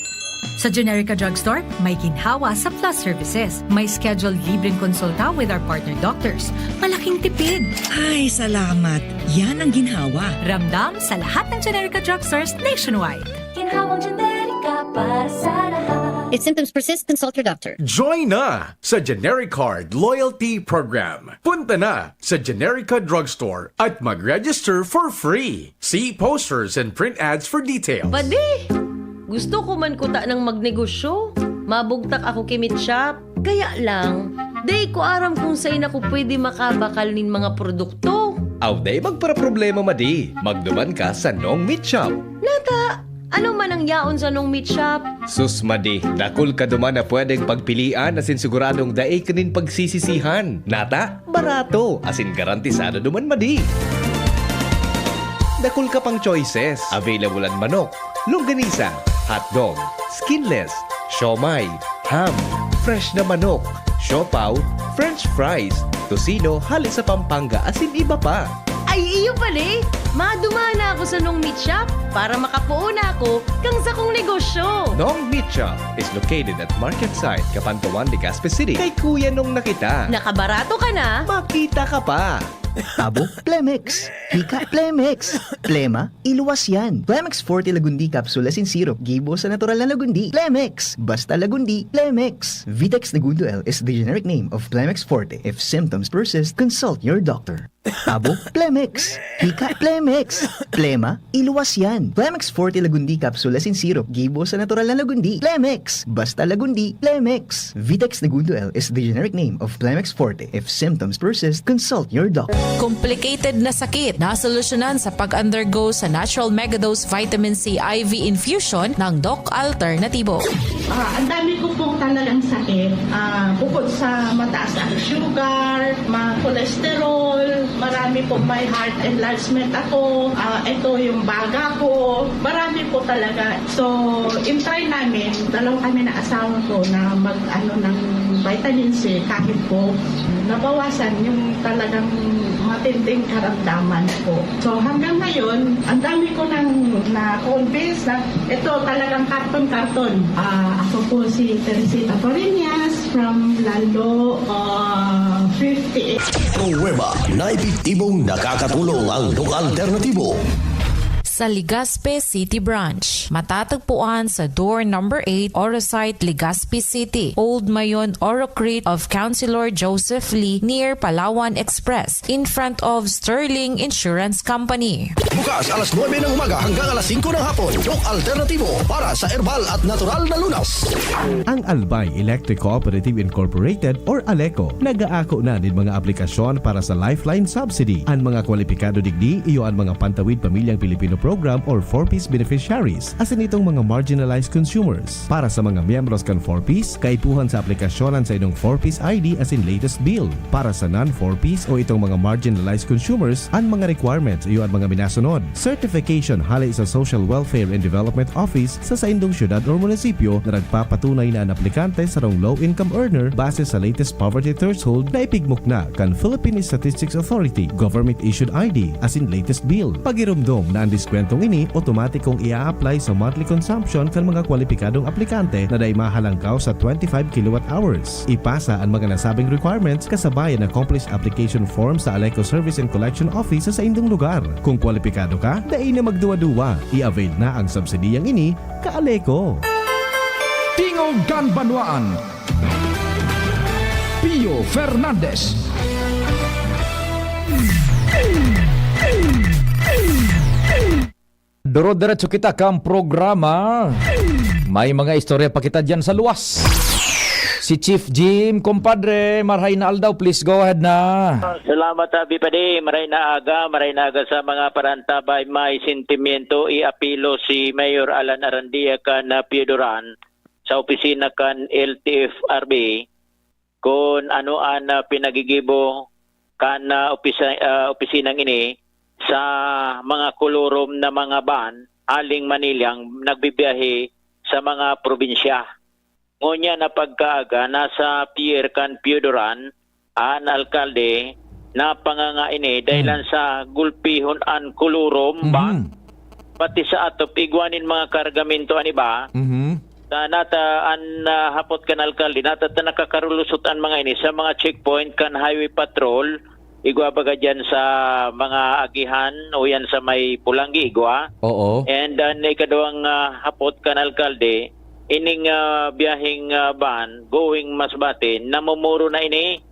Sa Generica Drugstore, may ginhawa sa Plus Services. May scheduled libreng konsulta with our partner doctors. Malaking tipid. Ay, salamat. Yan ang ginhawa. Ramdam sa lahat ng Generica Drugstores nationwide. Ginhawang Generica para sa lahat. If symptoms persist, consult your doctor. Join na sa Generic Card Loyalty Program. Punta na sa Generica Drugstore at mag-register for free. See posters and print ads for details. Padi! Gusto ko man kuta ng magnegosyo. Mabugtak ako ki Meat Shop. Kaya lang, dai ko aram kung sain ako pwede makabakal nin mga produkto. Aw, dai magparaproblema, madi. Magduman ka sa Nong Meat Shop. Nata, ano man ang yaon sa Nong Meat Shop? Sus, madi, dakul ka duman na pwedeng pagpilian asin siguradong dai ka nin pagsisisihan. Nata, barato, asin garantisado duman, madi. Dakul ka pang choices. Available an manok, longganisa, hotdog, skinless, siomai, ham, fresh na manok, siopaw, french fries, tocino hale sa Pampanga asin iba pa. Ay, iyo pala eh! Maduman na ako sa Nong Meat Shop para makapoon na ako kan sakong negosyo. Nong Meat Shop is located at Market Site, Cabanatuan, Legazpi City. Kay Kuya Nong na kita. Nakabarato ka na. Makita ka pa. Abo, Plemex. Hika, Plemex. Plema, iluwas yan. Plemex Forte Lagundi Capsule asin Syrup. Gibo sa natural na lagundi. Plemex. Basta lagundi, Plemex. Vitex Negundo L is the generic name of Plemex Forte. If symptoms persist, consult your doctor. Abo, Plemex. Hika, Plemex. Plema, iluwas yan. Plemex Forte Lagundi Capsule asin Syrup. Gibo sa natural na lagundi. Plemex. Basta lagundi, Plemex. Vitex Negundo L is the generic name of Plemex Forte. If symptoms persist, consult your doctor. Complicated na sakit, nasolusyonan sa pag-undergo sa Natural Megadose Vitamin C I V infusion ng Doc Alternatibo. Ah, ang dami ko pong talagang sakit. Ah, bukod sa mataas ang sugar, ma cholesterol, marami po may heart enlargement ako. Ah, ito yung baga ko. Marami po talaga. So, in-try namin, dalawa kami na asawa ko na mag-ano ng vitamin C kahit po nabawasan yung talagang matinding karamdaman ko. So, hanggang ngayon, ang dami ko nang na-convince na ito talagang karton-karton. Ah, ako po si Teresita Fariñas from Lalo, ah, fifty-eight. Pruweba na epektibong nakakatulong ang Doc Alternatibo. Sa Legazpi City Branch, matatagpuan sa door number eight, Orosite, Legazpi City, Old Mayon, Orocrit of Councilor Joseph Lee, near Palawan Express, in front of Sterling Insurance Company. Bukas alas nuebe ng umaga hanggang alas singko ng hapon. Doc Alternatibo para sa herbal at natural na lunas. Ang Albay Electric Cooperative Incorporated or ALECO nag-aako na nin mga aplikasyon para sa Lifeline Subsidy. An mga kwalipikado digdi iyo an mga Pantawid Pamilyang Pilipino Program or four Ps beneficiaries, asin itong mga marginalized consumers. Para sa mga miyembros kan four Ps, kaipuhan sa aplikasyon an saindong four Ps I D asin latest bill. Para sa non-four Ps o itong mga marginalized consumers, an mga requirements iyo an mga minasunod: certification hale sa Social Welfare and Development Office sa saindong syudad or munisipyo na nagpapatunay na an aplikante sarong low-income earner base sa latest poverty threshold na ipigmukna kan Philippine Statistics Authority, government-issued I D, asin latest bill. Pagiromdom na an diskwentong ini otomatikong ia-apply sa monthly consumption kan mga kwalipikadong aplikante na dai mahalangkaw sa twenty-five kilowatt hours. Ipasa an mga nasabing requirements kasabay an accomplished application form sa ALECO Service and Collection Office sa saindong lugar. Kung kwalipikado ka, dai na magduwa-duwa. I-avail na ang subsidiyang ini, ka-ALECO. Tingog kan Banwaan, Pio Fernandez. Duro-diretso kita kan programa. May mga istorya pa kita diyan sa luwas. Si Chief Jim, kumpadre, marahay na aldaw, please go ahead na. Salamat, Abi Padi. Maray na aga, maray na aga sa mga parantabay. May sentimiento, iapilo si Mayor Alan Arandia kan, ah, Pio Duran sa opisina kan L T F R B kun ano an, ah, pinagigibo kan, ah, opisa-, ah, opisinang ini sa mga kolorom na mga van haling Manila nagbibiyahe sa mga probinsya. Ngunyan na pagkaaga, nasa pier kan Pio Duran an alkalde na panganga ini dahilan Hmm. sa gulpihon an kolorom ba? Mhm. Pati sa atop, igwa nin mga kargamento an iba. Mhm. Sa nata, an, ah, hapot kan alkalde, nata ta nakakarulusot an mga ini sa mga checkpoint kan highway patrol. Igwa baga diyan sa mga agihan o yan sa may Pulanggi, igwa. Oo. And an ikaduwang, ah, hapot kan alkalde, ining, ah, biyaheng, ah, van going Masbate, namumuro na ini.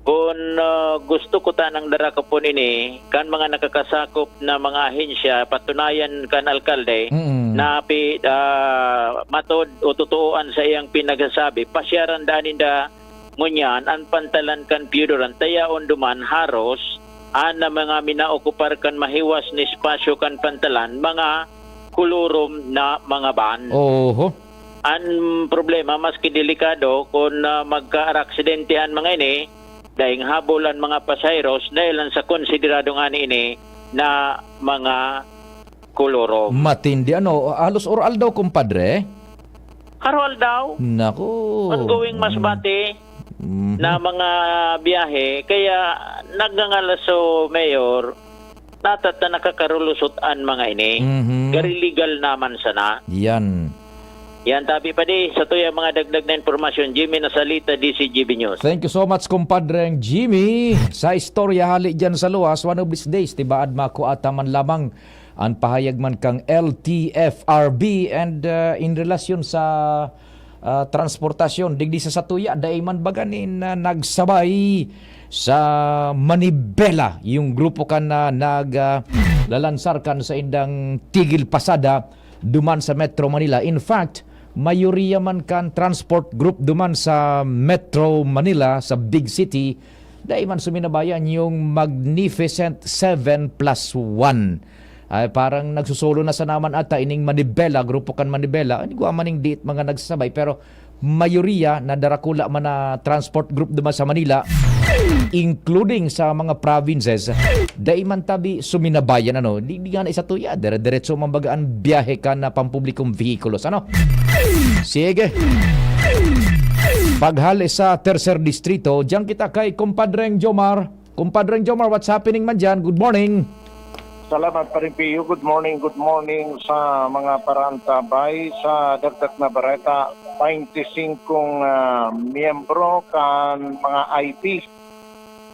Kun, ah, gusto ko tanang darakopon ini kan mga nakakasakop na mga ahensya, patunayan kan alkalde Mm. na pi-, ah, matod o totoo an saiyang pinagsasabi, pasyaran daa ninda ngunyan an pantalan kan Pio Duran, ta yaon duman haros an mga minaokupar kan mahiwas na espasyo kan pantalan, mga kolorom na mga van. Oho. An problema, maski delikado, kun, ah, magkaaraksidente an mga ini, daing habol an mga pasaheros, dahilan sa konsiderado ngani ini na mga kolorom. Matindi, ano? Halos oro-aldaw, kumpadre? Aro-aldaw. Naku. Ongoing masbate Mhm. na mga biyahe. Kaya nagngangalas so mayor, natat na nakakarulusot an mga ini. Mhm. Gari legal naman sana. Yan. Yan, tabi pa di. Sa tuya mga dagdag na impormasyon, Jimmy Nasalita, D C G B News. Thank you so much, kumpadreng Jimmy. Sa istorya hali dyan sa luwas, one of these days, tibaad mako ata man lamang an pahayag man kan L T F R B and, ah, in relasyon sa, ah, transportasyon, digdi sa satuya, dai man baga nin, ah, nagsabay sa manibela yung grupo kan na nag, ah, lalansar kan sa indang tigil pasada duman sa Metro Manila. In fact, mayoriya man kan transport group duman sa Metro Manila, sa big city, dai man suminabayan yung Magnificent Seven Plus One. Ay, parang nagsusolo na sa naman ata ining Manibela, grupo kan Manibela. Ay, igwa man ning diit mga nagsasabay, pero mayoriya na darakula man na transport group duman sa Manila, including sa mga provinces, dai man tabi suminabayan, ano. Di, di nga na isa to, ya, dire-diretso man baga an biyahe kan na pampublikong vehikulos, ano. Sige. Paghali sa Tercer Distrito, diyan kita kay Kumpadreng Jomar. Kumpadreng Jomar, what's happening man diyan? Good morning. Salamat, Paring Pio. Good morning, good morning sa mga parantabay. Sa dagdag na bareta, twenty-five, ah, miyembro kan mga I P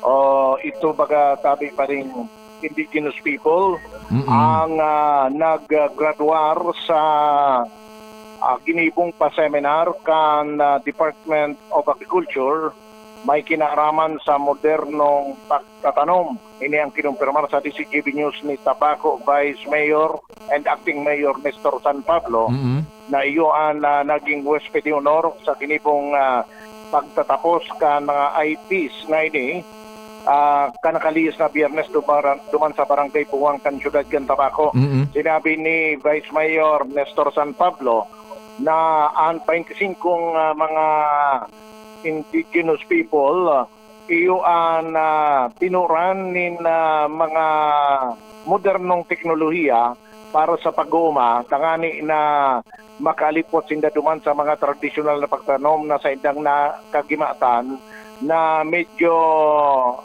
o ito baga tabi pa rin indigenous people Mm-mm. ang, ah, nag-graduar sa, ah, ginibong pa seminar kan, ah, Department of Agriculture may kinaraman sa modernong pagtatanom. Ini ang kinumpirmar sa D C G B News ni Tabaco Vice Mayor and Acting Mayor Nestor San Pablo Mm-mm. na iyo ang, ah, naging huwes de honor sa ginibong, ah, pagtatapos kan mga I Ps na ini, ah, kan nakalihis na Biyernes dumaran-, duman sa Barangay Buwang kan siyudad kan Tabaco. Mm-mm. Sinabi ni Vice Mayor Nestor San Pablo na ang twenty-five, ah, mga indigenous people, ah, iyo an, ah, tinuran nin, ah, mga modernong teknolohiya para sa pag-ooma, tangani na makaalipot sinda duman sa mga tradisyonal na pagtanom na saindang nakagimatan na medyo,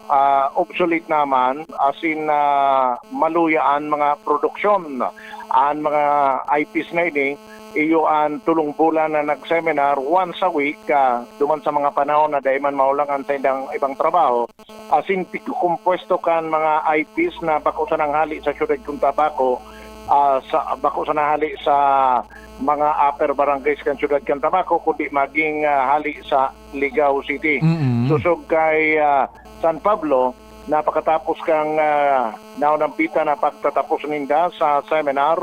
ah, obsolete naman, asin, ah, maluya an mga produksyon. An mga I Ps na ini, iyo an tolong bulan na nag-seminar once a week, ah, duman sa mga panahon na dai man mahulang an saindang ibang trabaho. Asin pigkukumpuesto kan mga I Ps na bako sana hali sa siyudad kan Tabaco, ah, sa, bako sana hali sa mga upper barangays kan siyudad kan Tabaco, kundi maging, ah, hali sa Ligao City. Mm-mm. Sosog kay, ah, San Pablo, na pakatapos kan, ah, naunampitan na pagtatapos ninda sa seminar,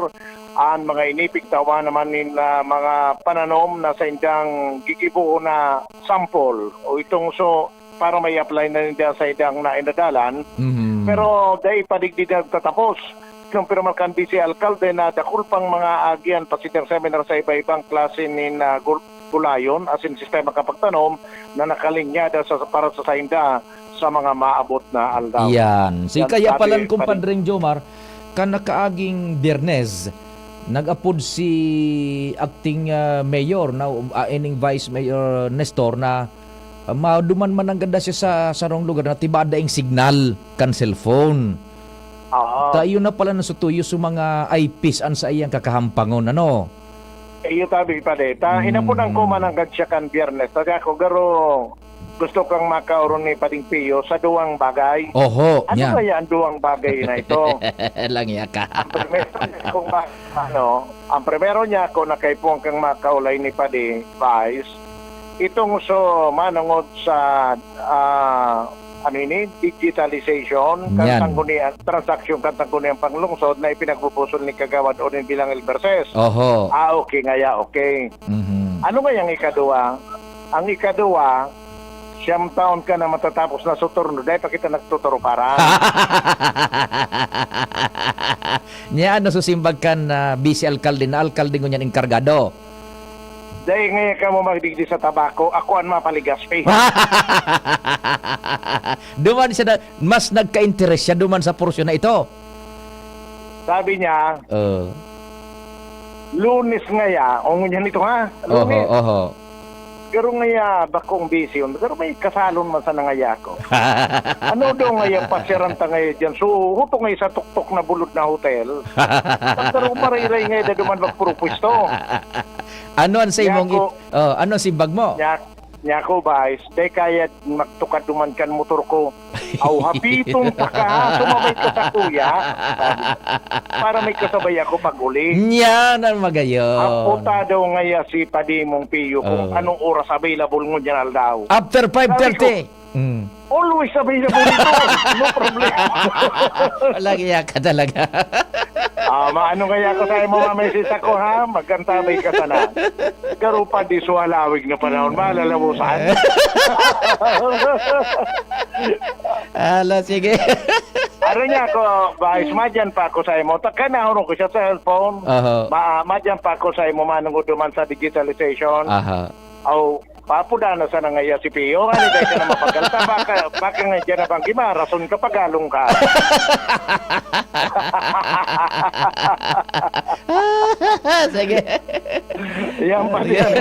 an mga ini pigtawan naman nin, ah, mga pananom na saindang gigibohon na sample o itong so para may apply na ninda sa idang na inadalan. Mhm. Pero dai pa digdi nagtatapos. Kinumpirma kan Vice Alkalde na dakul pang mga agian pa sa seminar sa iba-ibang klase nin, ah, gul-, gulayon asin sistema kan pagtanom na nakalinyada sa, para sa sainda sa mga maabot na aldaw. Yan. Si Yan, kaya sabi palan, pa rin. Kumpadreng Jomar, kan nakaaging Biyernes, nag-apod si acting, ah, mayor na, ah, ining Vice Mayor Nestor na, ah, maduman man nanggad siya sa sarong lugar na tiba daing signal kan cellphone. Oo. Ta iyo na pala nasutuyo sa mga I Ps an saiyang kakahampangon, ano? Iyo tabi, pare. Ta, Mm. inapunan ko man nanggad siya kan Biyernes. Taga ako, garo, gusto kang makaoron ni Pading Pio sa duwang bagay. Oho, Ano niya. kaya ang duwang bagay na ito? Lang iya ka. Ang primero niya, kung ba, ano, ang primero niya, kung nakaipon kang makaulay ni Padi, Vice, itong so, manungod sa, ah, ano ini, digitalization, kan Yan. sanggunian, transaksyon, kan sangguniang panglungsod na ipinagbubusol ni Kagawad Odin bilang Elberses. Oho. Ah, okay, ngaya, okay. Mhm. Ano ngayang ikaduwa? Ang ikaduwa, siyam taon ka na matatapos na sa turno, dahil pa kita nagtuturuparan. Niya, ano, susimbag kan, ah, vice alkalde na alkalde ngunyan enkargado. Dahil ngayon ka mo magdigdi sa tabako, ako ang mapaligaspi. Duman siya na, mas nagka-interes siya duman sa porsyon na ito. Sabi niya, Oh. "Lunes ngaya," o ngunyan ito, ha? Oho, Lunes. oho. Pero ngaya, bakong busy yun. Pero may kasalon man sana ngaya ako. Ano daw ngaya, pasyaran ta ngaya dyan? So, huto ngaya sa tuktok na bulod na hotel. Pero marairay ngaya, daduman magpropwesto. Ano ang sa imong Yako. it-, oh, ano ang simbag mo? Nya, nya ko, Vice, "Dai kaya magtukad duman kan motor ko." "Aw, hapiton ta ka, ha? Sumabay ka sa kuya." Sabi, "Para may kasabay ako pag-uli." Yan ang magayon. Apo ta daw ngaya si Padimong Pio kung Oh. anong oras available ngunyan aldaw. After Sabi ko, five thirty. Mm. "Always available ito. No problem." Walang iya ka talaga. Ah, maano kaya ako sa imo, mamay si Sako, ha? Magkantabay ka sana. Pero pa, di suhalawig na panahon, malalamusan. Ala, sige. Aron niya ako, Vice, madyan pa ako sa imo. Takanahon ko siya sa cellphone. Aha. Ma-, madyan pa ako sa imo, manungod duman sa digitalization. Aha. Aw, papuda na sana ngaya si Pio. Ano, dahil ka na mapagal. Ta, baka, baka nga dyan na bang gimarason ka, pagalong ka. Sige. Yan pa Sige. yan.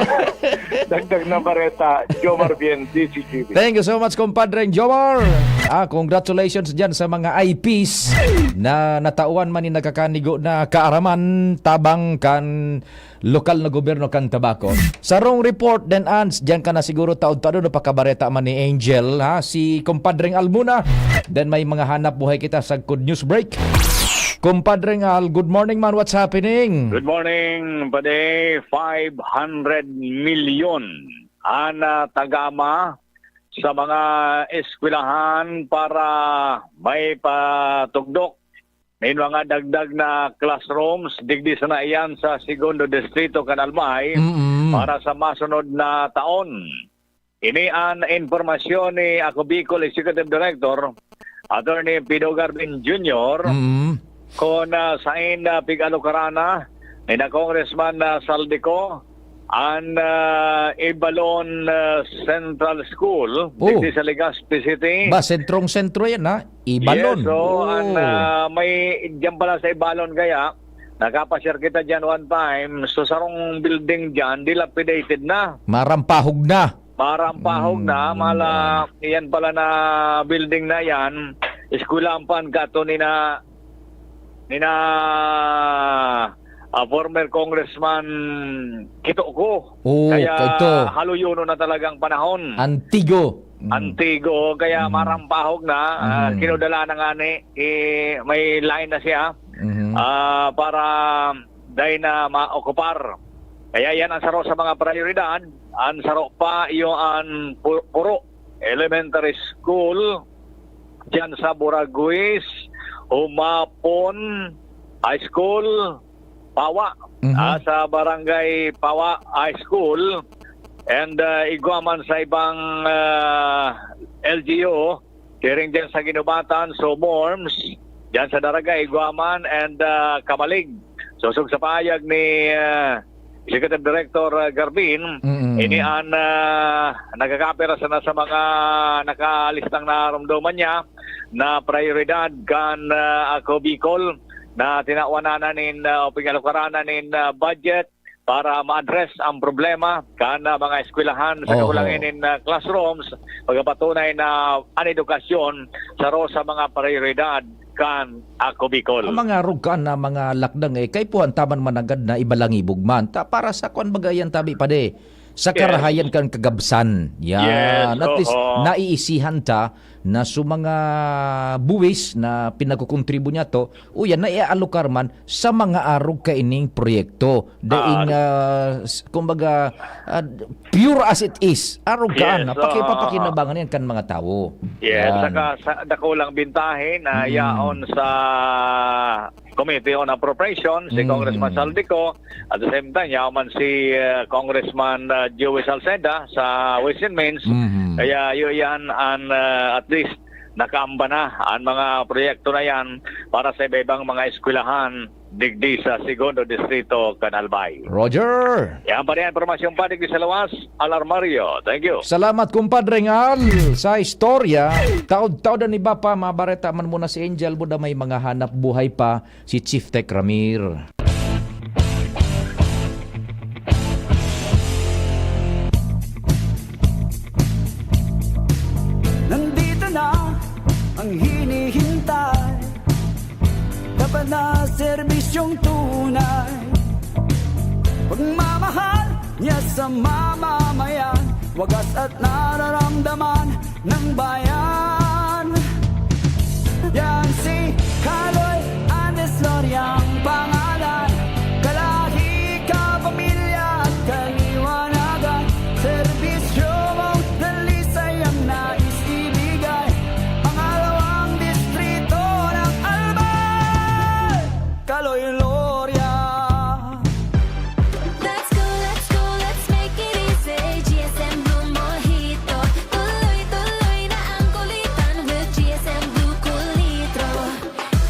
Dagdag na bareta, Jomar Bien, D C G B. Thank you so much, compadre Jomar. Ah, congratulations dyan sa mga I Ps na natawan man ni nagkakanigo na kaaraman tabang kan lokal na gobyerno kan Tabaco. Sarong report, then, Ans, diyan ka na siguro taod-taod, no, pagkabareta man ni Angel, ha? Si Compadreng Al muna. Then may mga hanap buhay kita sa Good News Break. Compadreng Al, good morning man. What's happening? Good morning, Pade. Five hundred milyon an, ah, tagama sa mga eskwelahan para may patugdok nin mga dagdag na classrooms, digdi sana iyan sa Segundo Distrito kan Albay Mm-mm. para sa masunod na taon. Ini an impormasyon ni Ako Bicol Executive Director, Attorney Pido Garbin Junior, Mm-mm. kon, ah, sain, ah, pig-alukaran na ni na Congressman, ah, Saldico, an, ah, Ibalon, ah, Central School, Oh. digdi sa Legazpi City. Ba, sentrong-sentro yan, ha? Ibalon. Yes, so, Oh. an, ah, may, diyan pala sa Ibalon kaya, nakapasyar kita diyan one time. So, sarong building diyan, dilapidated na. Marampahog na. Marampahog na, Mm. mala, iyan pala na building na yan, eskwelahan pa kato ni na, ni na, ah, former Congressman Kito ko. Oo, Kaya kaito. haluyonon na talagang panahon. Antigo. Mm. Antigo, kaya Mm. marampahog na, ah, Mm. kinudala na nga ni, eh, may line na siya, Mhm. ah, para dai na maokupar. Kaya yan ang saro sa mga prioridad. Ang saro pa, iyo an Pu-, Puro Elementary School, diyan sa Buraguis, Humapon High School, Pawa, Mhm. ah, sa Barangay Pawa High School, and, ah, igwa man sa ibang, ah, L G U, siring diyan sa Guinobatan, Somorms, diyan sa Daraga, igwa man, and, ah, Camalig. Sosog sa pahayag ni, ah, Executive Director, ah, Garbin, Mm-mm. ini an, ah, nagkakapira sana sa mga nakalistang naromdoman niya na prioridad kan, ah, Ako Bicol na tinawanan na nin, ah, o pig-alukaran na nin, ah, budget para ma-address ang problema kan, ah, mga eskwelahan sa Oho. kakulangan nin, ah, classrooms, pagpapatunay na an edukasyon saro sa mga prioridad kan Ako Bicol. Ang mga arog kan na mga lakdang, eh, kaipuhan taman managad na ibalangibog man. Ta, para sa kwan baga yan, tabi, pade, sa Yes. karahayan kan kagabsan. Yan. Yes, At least, oo. naiisihan ta na so mga buwis na pinagkukontribu niya to, o yan, naiaalokar man sa mga arog kaining proyekto. Daing, Ah. ah, s-, kumbaga, ah, pure as it is. Arog kaan, Yes, napaki-, oo, papakinabangan yan kan mga tawo. Yes, Yan. saka sa dakulang bintahe na Mm. yaon sa Committee on Appropriation, si Mm. Congressman Saldico, at the same time, yaon man si, ah, Congressman, ah, Joey Salceda sa Ways and Means. Mm. Kaya yun yan, an, ah, at least, nakaamba na an mga proyekto na yan para sa iba-ibang mga eskwelahan digdi sa Segundo Distrito kan Albay. Roger! Yan pa rin ang impormasyon pa digdi sa lawas, Alarmario. Thank you. Salamat, kumpadre Ngal, sa istorya. Taod-taod an iba pa, mabareta man muna si Angel, buda may mga hanap buhay pa si Chief Tech Ramir. Nandito na ang hinihintay, tapat na serbisyong tunay, pagmamahal niya sa mamamayan, wagas at nararamdaman ng bayan. Yan si Kaloy Andes Loria ang pangalan, kalahi, kapamilya at kaliwanagan. Serbisyo mong dalisay ang nais ibigay, pangalawang distrito ng Albay, Kaloy Loria. Let's go, let's go, let's make it easy. G S M Blue Mojito. Tuloy-tuloy na ang kulitan with G S M Blue Cool Litro.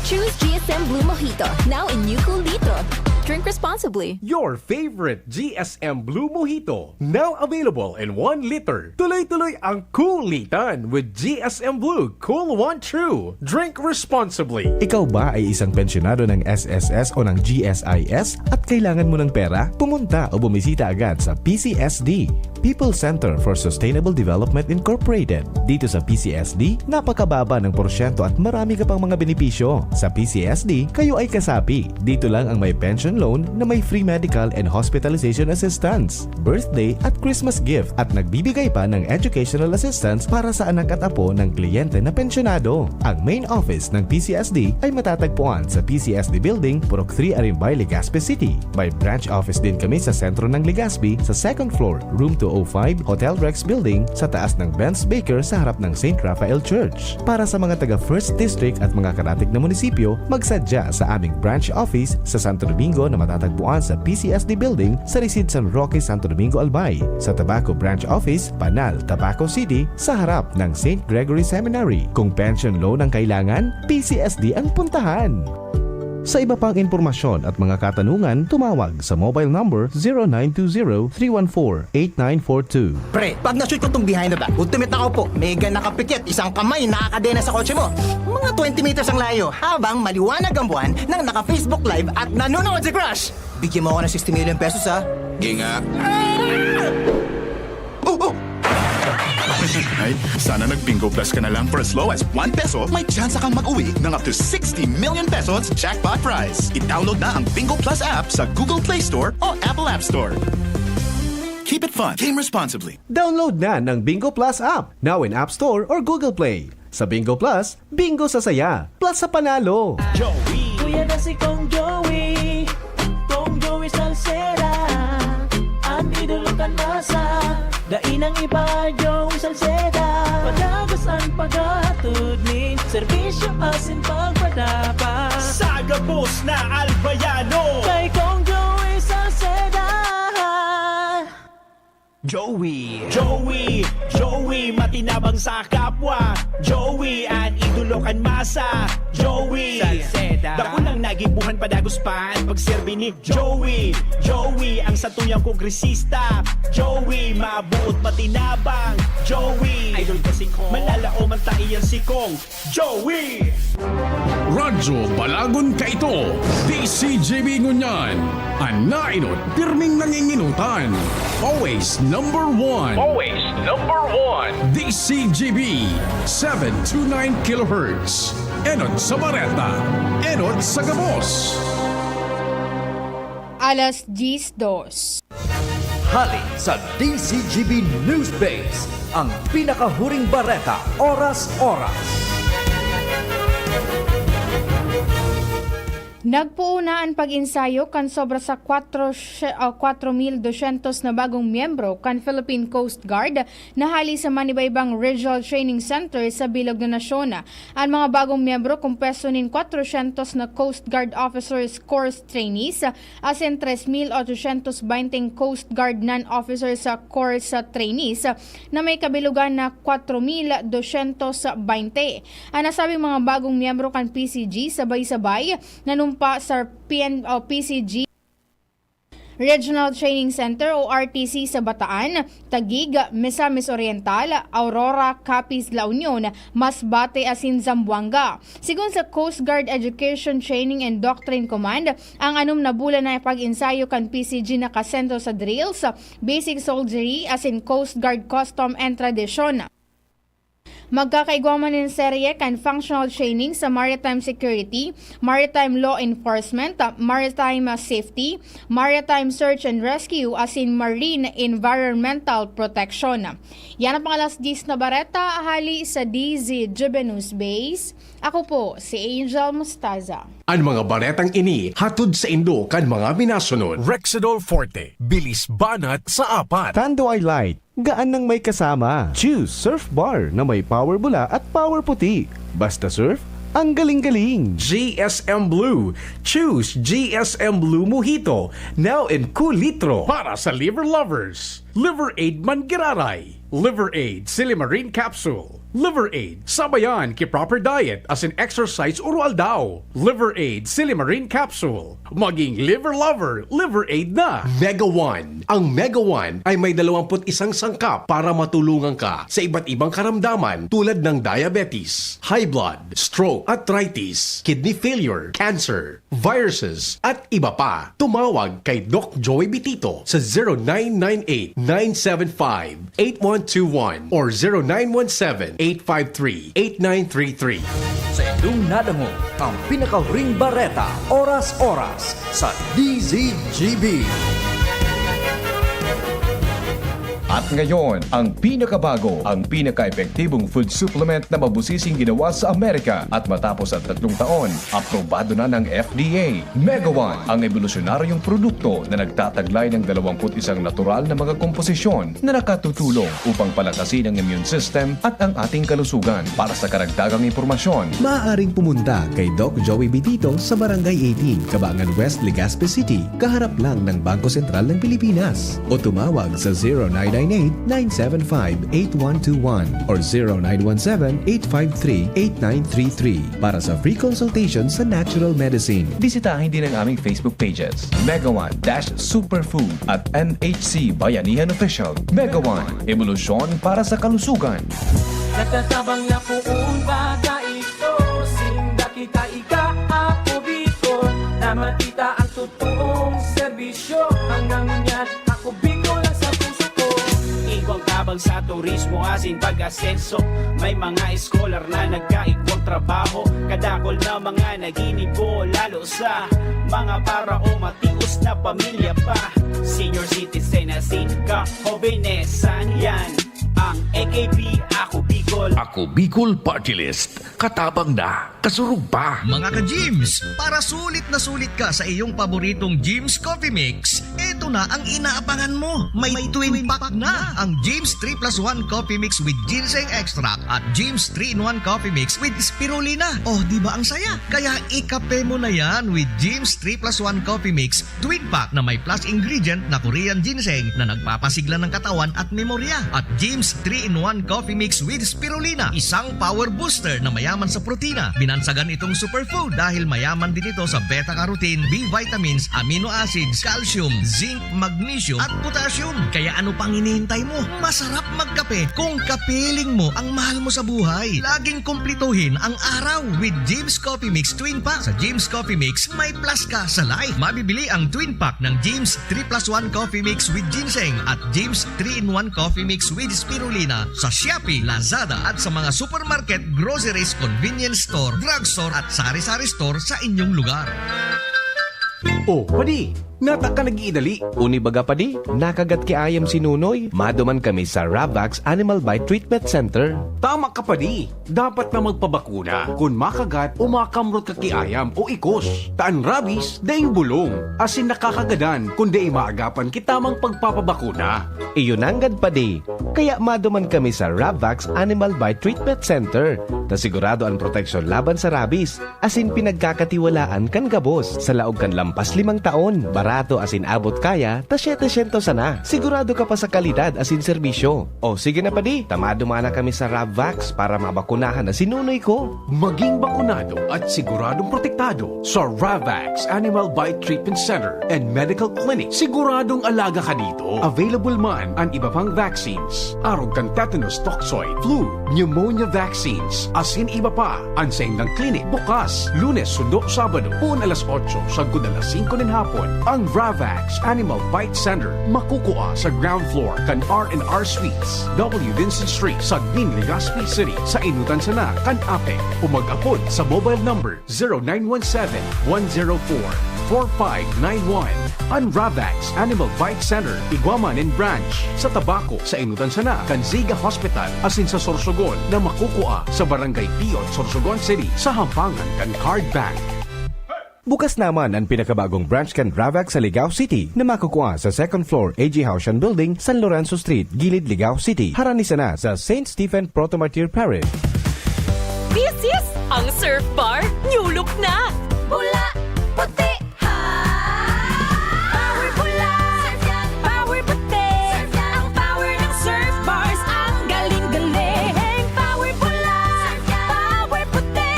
Choose G S M Blue Mojito, now in new Cool Litro. Drink responsibly. Your favorite G S M Blue Mojito, now available in one liter. Tuloy-tuloy ang kulitan with G S M Blue Cool One True. Drink responsibly. Ikaw ba ay isang pensyonado ng S S S o ng G S I S at kailangan mo ng pera? Pumunta o bumisita agad sa P C S D, People Center for Sustainable Development Incorporated. Dito sa P C S D, napakababa ng porsyento at marami ka pang mga benepisyo. Sa P C S D, kayo ay kasapi. Dito lang ang may pension loan na may free medical and hospitalization assistance, birthday at Christmas gift, at nagbibigay pa ng educational assistance para sa anak at apo ng kliyente na pensyonado. Ang main office ng P C S D ay matatagpuan sa P C S D Building, Purok three, Arimbay, Legazpi City. May branch office din kami sa sentro ng Legazpi, sa second floor, room two oh five, Hotel Rex Building, sa taas ng Benz Baker, sa harap ng Saint Raphael Church. Para sa mga taga First District at mga karatig na munisipyo, magsadya sa aming branch office sa Santo Domingo na matatagpuan sa P C S D Building sa Resides San Roque, Santo Domingo, Albay, sa Tabaco Branch Office, Panal, Tabaco City, sa harap ng Saint Gregory Seminary. Kung pension loan ang kailangan, P C S D ang puntahan. Sa iba pang impormasyon at mga katanungan, tumawag sa mobile number zero nine two zero, three one four, eight nine four two. Pre, pag na-shoot ko tong Behind the Back, ultimate na ako po. Mega nakapikit, isang kamay nakakadena sa kotse mo. Mga twenty meters ang layo, habang maliwanag ang buwan nang naka-Facebook Live at nanonood si Crush. Bigyan mo ako ng sixty million pesos, ha? Ginga. Oh, oh! Ay, sana nag-Bingo Plus ka na lang. For as low as one peso, may tsansa kang mag-uwi ng up to sixty million pesos jackpot prize. I-download na ang Bingo Plus app sa Google Play Store o Apple App Store. Keep it fun. Game responsibly. Download na ng Bingo Plus app, now in App Store or Google Play. Sa Bingo Plus, bingo sa saya, plus sa panalo. Joey. Kuya na si Kong Joey. Kong Joey Salceda. An idolo kan masa. Dai nang iba, Joey Salceda. Padagos an paghatod nin serbisyo asin pagpadapat. Sa gabos na Albayano. Kay Kong Joey Salceda. Joey. Joey, Joey, matinabang sa kapwa. Joey, an idolo kan masa. Joey, Salceda. Dakulang nagibuhan, padagos pa an pagserbi ni Joey. Joey, ang satuyang kongresista. Joey, mabuot, matinabang. Joey, idol ko si Kong. Malalaoman ta iyan si Kong. Joey! Radyo Balagon kaito, D C G B ngunyan. An naenot, pirming nanginginutan. Always number one. Always number one. D C G B, seven two nine kilohertz. Enot sa bareta, enot sa gabos. Alas diyes dos. Hali sa D C G B Newsbase, ang pinakahuring bareta, oras-oras. Nagpoon na an pag-ensayo kan sobra sa kwatro, ah, kwatro mil dosyentos na bagong miyembro kan Philippine Coast Guard na hali sa manibaybang Regional Training Center sa bilog na nasyon. An mga bagong miyembro kumpwesto nin kwatrosyentos na Coast Guard Officers Course trainees, asin tres mil otosyentos baynte Coast Guard non-officers Course trainees na may kabilogan na kwatro mil dosyentos baynte. An nasabing mga bagong miyembro kan P C G sabay-sabay nanumpa sa P N o P C G Regional Training Center o R T C sa Bataan, Taguig, Misamis Oriental, Aurora, Capiz, La Union, Masbate asin Zamboanga. Sigon sa Coast Guard Education Training and Doctrine Command, ang anom na bulan na pag-ensayo kan P C G nakasentro sa drills, basic soldiery asin Coast Guard custom and tradisyon. Magkakaigwa man nin serye kan functional training sa maritime security, maritime law enforcement, maritime safety, maritime search and rescue, asin marine environmental protection. Yan ang mga alas diyes na bareta hali sa D Z Juvenus Base. Ako po si Angel Mostaza. An mga baretang ini hatod saindo kan mga minasunod. Rexidol Forte, bilis banat sa apat. Tanduay Light, gaan nang may kasama. Choose Surf Bar na may power bula at power puti. Basta surf, ang galing-galing. G S M Blue. Choose G S M Blue Mojito, now in kulitro. Para sa liver lovers, Liver Aid Manggiraray, Liver Aid Silimarin Capsule, Liver Aid sabayan ki proper diet asin exercise uro-aldaw. Liver Aid Silimarin Capsule. Maging liver lover, Liver Aid na. Mega One. Ang Mega One ay may dalawampu't isang sangkap para matulungan ka sa iba't ibang karamdaman tulad ng diabetes, high blood, stroke, arthritis, kidney failure, cancer, viruses, at iba pa. Tumawag kay Doc Joey Bitito sa zero nine nine eight, nine seven five, eight one two one or zero nine one seven, eight five three, eight nine three three. Sa indong nadangog ang pinakahuring bareta, oras-oras, sa D Z G B. At ngayon, ang pinakabago, ang pinaka-epektibong food supplement na mabusising ginawa sa Amerika at matapos ang tatlong taon, aprobado na ng F D A. Mega One, ang ebolusyonaryong produkto na nagtataglay ng dalawampu't isang natural na mga komposisyon na nakatutulong upang palakasin ang immune system at ang ating kalusugan. Para sa karagdagang impormasyon, maaaring pumunta kay Doc Joey Bitito sa Barangay eighteen, Cabangan West, Legazpi City, kaharap lang ng Bangko Sentral ng Pilipinas. O tumawag sa zero nine nine eight, nine seven five, eight one two one or zero nine one seven, eight five three, eight nine three three para sa free consultation sa natural medicine. Bisitahin din ang aming Facebook pages, Mega One dash Superfood at N H C Bayanihan Official. Mega One, ebolusyon para sa kalusugan. Nagtatabang na poon baga ito, sinda kita ika, ako Bicol, na makita ang totoong serbisyo. Hanggang ngunyan, ako Bicol ang sa puso ko. Igwang tabang sa turismo asin pag-asenso. May mga scholar na nagkaigwang trabaho. Kadakol na mga naginibo, lalo sa mga para o matios na pamilya pa. Senior citizen asin ka-hobenesan, yan ang A K B, Ako Bicol. Ako Bicol Party List. Katabang na, kasurog pa. Mga ka-Gyms, para sulit na sulit ka sa iyong paboritong Gyms Coffee Mix, eto na ang inaabangan mo. May twin pack na ang Gyms three plus one Coffee Mix with Ginseng Extract at Gyms three-in-one Coffee Mix with Spirulina. Oh, di ba ang saya? Kaya ikape mo na yan with Gyms three plus one Coffee Mix Twin Pack na may plus ingredient na Korean ginseng na nagpapasigla ng katawan at memorya. At Gyms three-in-one Coffee Mix with Spirulina, isang power booster na mayaman sa protina. Binansagan itong superfood dahil mayaman din ito sa beta-carotene, B vitamins, amino acids, calcium, zinc, magnesium, at potassium. Kaya ano pang hinihintay mo? Masarap magkape kung kapiling mo ang mahal mo sa buhay. Laging kumplituhin ang araw with Gyms Coffee Mix Twin Pack. Sa Gyms Coffee Mix, may plus ka sa life. Mabibili ang Twin Pack ng Gyms three plus one Coffee Mix with Ginseng at Gyms three-in-one Coffee Mix with Spirulina sa Shopee, Lazada at sa mga supermarket, groceries, convenience store, drugstore at sari-sari store sa inyong lugar. Oh, padi, nata ka nag-iidali. Uni baga, padi, nakagat ki ayam si Nunoy. Maduman kami sa Ravax Animal Bite Treatment Center. Tama ka, padi. Dapat na magpabakuna kun makagat o makamrot ka ki ayam o ikos. Ta an rabies, daing bulong, asin nakakagadan kun dai maagapan ki tamang pagpapabakuna. Iyo nanggad, padi. Kaya maduman kami sa Ravax Animal Bite Treatment Center, ta sigurado an proteksyon laban sa rabies. Asin pinagkakatiwalaan kan gabos. Sa laog kan lampas limang taon, barato asin abot kaya ta setecientos sana. Sigurado ka pa sa kalidad asin serbisyo. O sige na, padi, ta maduman na kami sa Rabvax para mabakunahan na si Nunoy ko. Maging bakunado at siguradong protektado sa Ravax Animal Bite Treatment Center and Medical Clinic. Siguradong alaga ka dito. Available man an iba pang vaccines, arog kan tetanus toxoid, flu, pneumonia vaccines, asin iba pa. An saindang klinik bukas Lunes sundo Sabado, poon alas otso sagkod alas singko nin hapon. Ang Ravax Animal Bite Center makukua sa ground floor kan R and R Suites, W Vincent Street, Sagmin, Legazpi City, sa enotan sana kan APEC, o mag-apod sa mobile number zero nine one seven, one zero four, four five nine one. An Ravax Animal Bite Center, igwa man nin branch sa Tabaco, sa enotan sana kan Ziga Hospital, asin sa Sorsogon na makukua sa Barangay Piot, Sorsogon City, sa hampangan kan Card Bank. Bukas naman an pinakabagong branch kan Ravax sa Ligao City na makukua sa second floor A G Haushan Building, San Lorenzo Street, Gilid, Ligao City, harani sana sa Saint Stephen Protomartyr Parish. This is ang Surf Bar, new look na! Pula, puti, ha! Power pula, power puti, ang power ng Surf Bars, ang galing-galing. Power pula, power puti,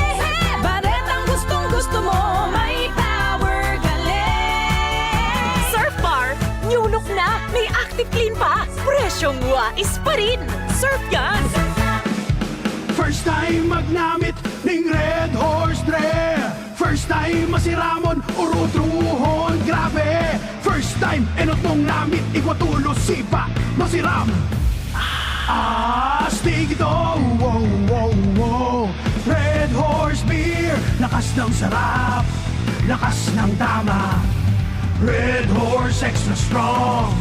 baretang gustong-gusto mo, may power galing. Surf Bar, new look na, may Active Clean pa, presyong wais pa rin. Surf yan! First time magnamit ning Red Horse Dre. First time masiramon, urutruhon, grabe. First time, enot nung namit, igwa tulos, sipa, masiram. Astig ito, wow, wow, wow. Red Horse Beer, lakas ng sarap, lakas ng tama. Red Horse Extra Strong,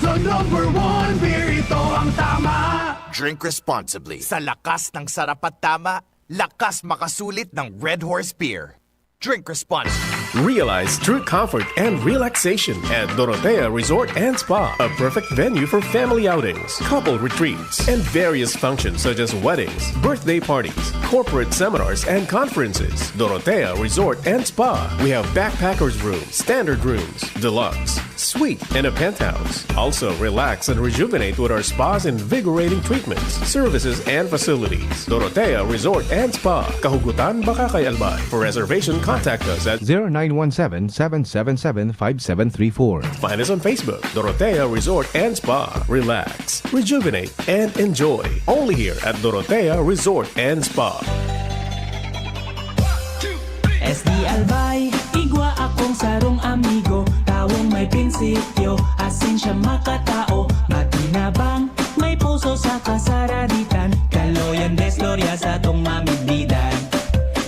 the number one beer, ito ang tama. Drink responsibly. Sa lakas ng sarap at tama, lakas makasulit ng Red Horse Beer. Drink responsibly. Realize true comfort and relaxation at Dorotea Resort and Spa, a perfect venue for family outings, couple retreats, and various functions such as weddings, birthday parties, corporate seminars, and conferences. Dorotea Resort and Spa. We have backpackers room, standard rooms, deluxe, suite, and a penthouse. Also, relax and rejuvenate with our spa's invigorating treatments, services, and facilities. Dorotea Resort and Spa, Kahugutan, Bacacay, Albay. For reservation, contact us at zero nine one seven, seven seven seven, five seven three four. Find us on Facebook, Dorotea Resort and Spa. Relax, rejuvenate, and enjoy. Only here at Dorotea Resort and Spa. S D Albay, igwa akong sarong amigo, tawong may prinsipyo, asin siya makatao, matinabang, may puso sa kasaraditan, kaloyan, desglorya sa tong mamidbidan.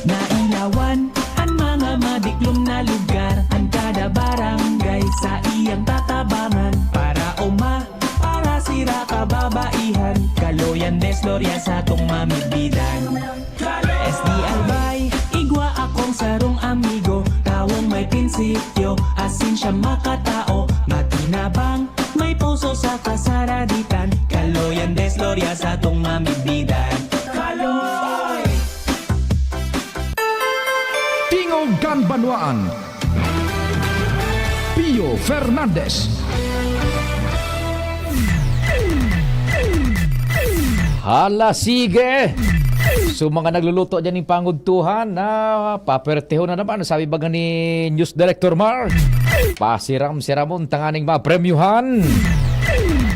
Nailawan an mga madiklom na lugar, an kada barangay sa iyang tatabangan, para uma, para sira kababaihan, kaloyan, desglorya sa tong mamidbidan. S D Albay, igwa akong sarong amigo, tawong may prinsipyo, asin siya makatao, matinabang, may puso sa kasaraditan, kaloyan, desglorya sa tong mamidbidan. Kaloy! Tingog kan Banwaan. Pio Fernandez. Hala, sige! So, mga nagluluto dyan ng pangudtuhan na papertehon na naman, sabi baga ni News Director Mar, pasiram-siramon tanganing mapremyuhan.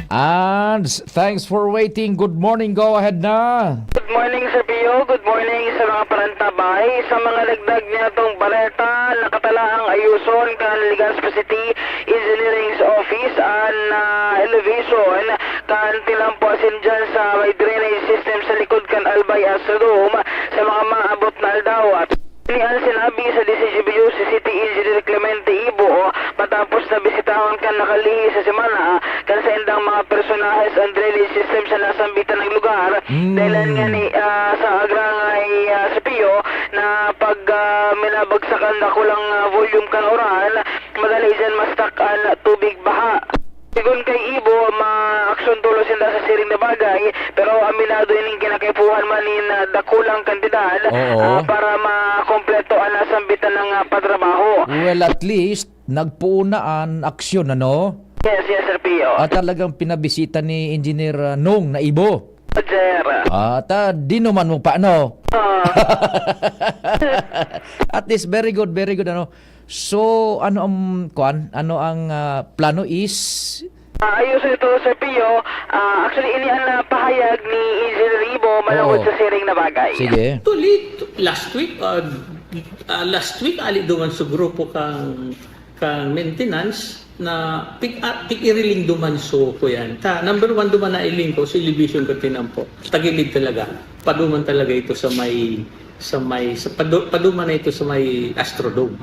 And thanks for waiting. Good morning. Go ahead na. Good morning, Sir Pio. Good morning sa mga parantabay. Sa mga dagdag niya tong bareta, nakatala ang ayuson kan Legazpi City Engineering's Office an, ah, elevation kan tilampo asin dyan sa may drainage system sa likod kan Albay Astrodome sa mga maabot na aldaw. At ini ang sinabi sa D C G B U C City Engineer Clemente Ibo, Tapos nabisitahon kan nakalihis na semana, ah, kan saindang mga personahes ang drainage system sa nasambitan na lugar. Mm. Dahilan nga ni, ah, sa agrangay, ah, Serpio na pag, ah, minabagsak ang dakulang, ah, volume kan uran, madali dyan ma-stuck ang tubig baha. Sigon kay Ibo, maaksyon tolos sinda sa siring na bagay, pero aminado ining kinakaipuhan man nin, ah, dakulang kantidad, Oo. ah, para makompleto ang nasambitan na, ah, patrabaho. Well, at least, nagpoon na an aksyon, ano? Yes, yes, Sir Pio. At talagang pinabisita ni Engineer, ah, Nong Naibo. Sir. At, ah, dinuman mo pa, no? Ah. At least, very good, very good, ano? So, ano ang, kuwan? Ano ang, ah, plano is? Ah, ayos ito, Sir Pio. Ah, actually, ini ang, ah, pahayag ni Engineer Ibo manungod Oo. sa siring na bagay. Sige. Actually, last week, ah, ah, last week, ali duman sa grupo kang, kang maintenance na pig-, ah, pig-iriling duman so ko yan. Ta, number one duman na iling ko, sa elevation ko tinampo. Tagilid talaga. Paduman talaga ito sa may, sa may, sa padu-, paduman na ito sa may Astrodome.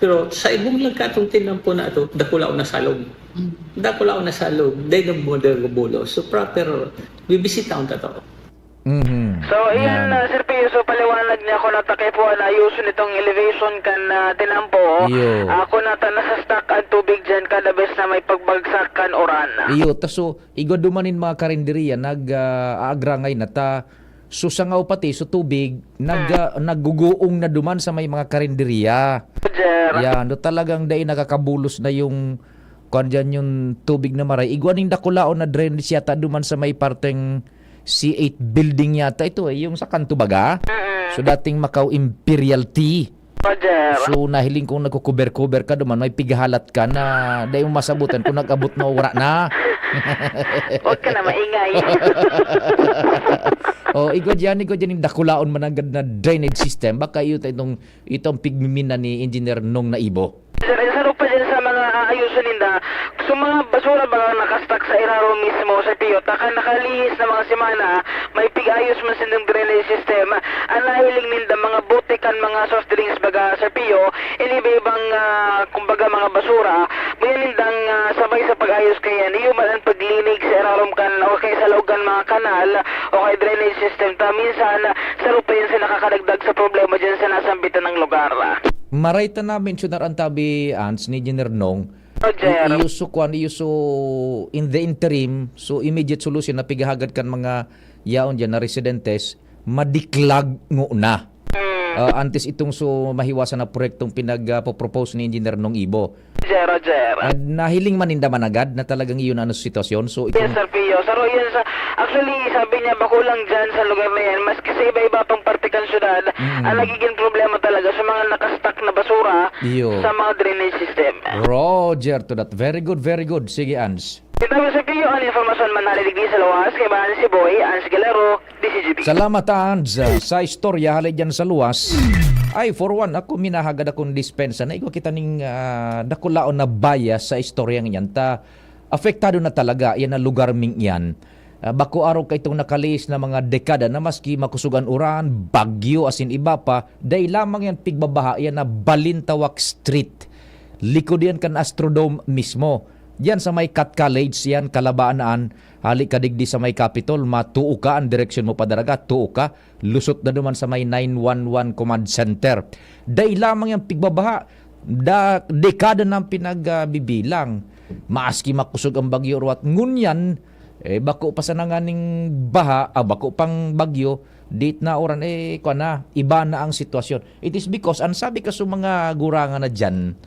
Pero sa ibong lang katong tinampo na ito, dakula o nasalog. Mm. Dakula o nasalog, dahil ng model bulo. So, proper, bibisita ang totoo. Mhm. So, iyan, Yan. ah, Sir Pio, so, paliwanag niya kung nata kaipuhan na ayuson itong elevation kan, ah, tinampo. Iyo. Ah, kung nata nasa-stuck ang tubig dyan kada bes na may pagbagsak kan uran. Iyo, ta so, igwa duman nin mga karinderiya, nag, ah, aagrangay na ta. So, sangaw pati, so, tubig, nag, Hmm. ah, nagguguong na duman sa may mga karinderiya. Sir. Yan, do talagang dai nakakabulos na yung, kuwan dyan, yung tubig na maray. Igwa ning dakulaon na drainage yata duman sa may parteng C eight building yata ito eh, yung sa kanto baga. Mm. So, dating Macau Imperial T. Roger. So, nahiling kong nagkukuber-kuber ka duman, may pighalat ka na, dai mo masabutan kung nag-abot na o wala na. Huwag ka na maingay. Oh, igwa dyan, igwa dyan yung dakulaon mananggad na drainage system. Baka iyo ta itong, itong pigmimina ni Engineer Nong Naibo. Sir, isa rin pa dyan sa mga aayusan ninda, sa mga basura ba nakastack sa irarom mismo, Sir Pio, ta kan nakalihis na mga semana, may pig-ayos man sindang drainage system. Ang nahiling ninda, mga bote kan mga soft drinks baga, Sir Pio, iniba-ibang, ah, kumbaga, mga basura. Buya nindang, ah, sabay sa pag-ayos kayan, iyo man ang paglinig sa irarom kan o kaya sa laog kan mga kanal o kaya drainage system. Ta minsan, ah, saro pa yan sa nakakadagdag sa problema dyan sa nasambitan ng lugar. Maray ta na-mensionar an tabi, Ans, ni Engineer Nong. Roger. I-, iyo so, kwan, iyo so, in the interim, so immediate solution na pighahagad kan mga yaon dyan na residentes, madiklag ngona. Mm. Ah, antes itong so mahiwasan na proyektong pinag, ah, po-propose ni Engineer Nong Ibo. Roger, Roger. Ah, nahiling man ninda managad na talagang iyon ang sitwasyon. So, Yes, itong Sir Pio. Saro yun sa, actually, sabi niya, bako lang dyan sa lugar na yan, maski sa iba-iba pang parte kan syudad, Mm. ang nagiging problema talaga sa mga nakastack na basura Iyo. sa mga drainage system. Roger to that. Very good, very good. Sige, Ans. Kita mo, Sir Pio, ang informasyon man narinig sa luwas, kay Bahan si Boy, Ans Galero, D C G B. Salamat, Ans, sa istorya hali dyan sa luwas. Ay, for one, ako minahagad akong dispensa na igwa kita ning, ah, dakulaon na bias sa istoryang iyan. Ta, apektado na talaga, iyan na lugar ming iyan. Ah, bako arog ka itong nakalihis na mga dekada na maski makusog an uran, bagyo, asin iba pa, dai lamang yan pigbabaha, iyan na Balintawak Street. Likod yan kan Astrodome mismo. Diyan sa may Cat College, yan, kalabaan na an, hali ka digdi sa may Capitol, matuo ka, ang direksyon mo padaraga, tuo ka, lusot na duman sa may nine one one Command Center. Dai lamang yan pigbabaha, da, dekada nang pinagbibilang. Maski makusog ang bagyo ruwat, ngunyan, eh, bako pa sana nganing baha, ah, bako pang bagyo, dit na uran, eh, kwa na, iba na ang sitwasyon. It is because, ang sabi ka sa mga gurangan na dyan,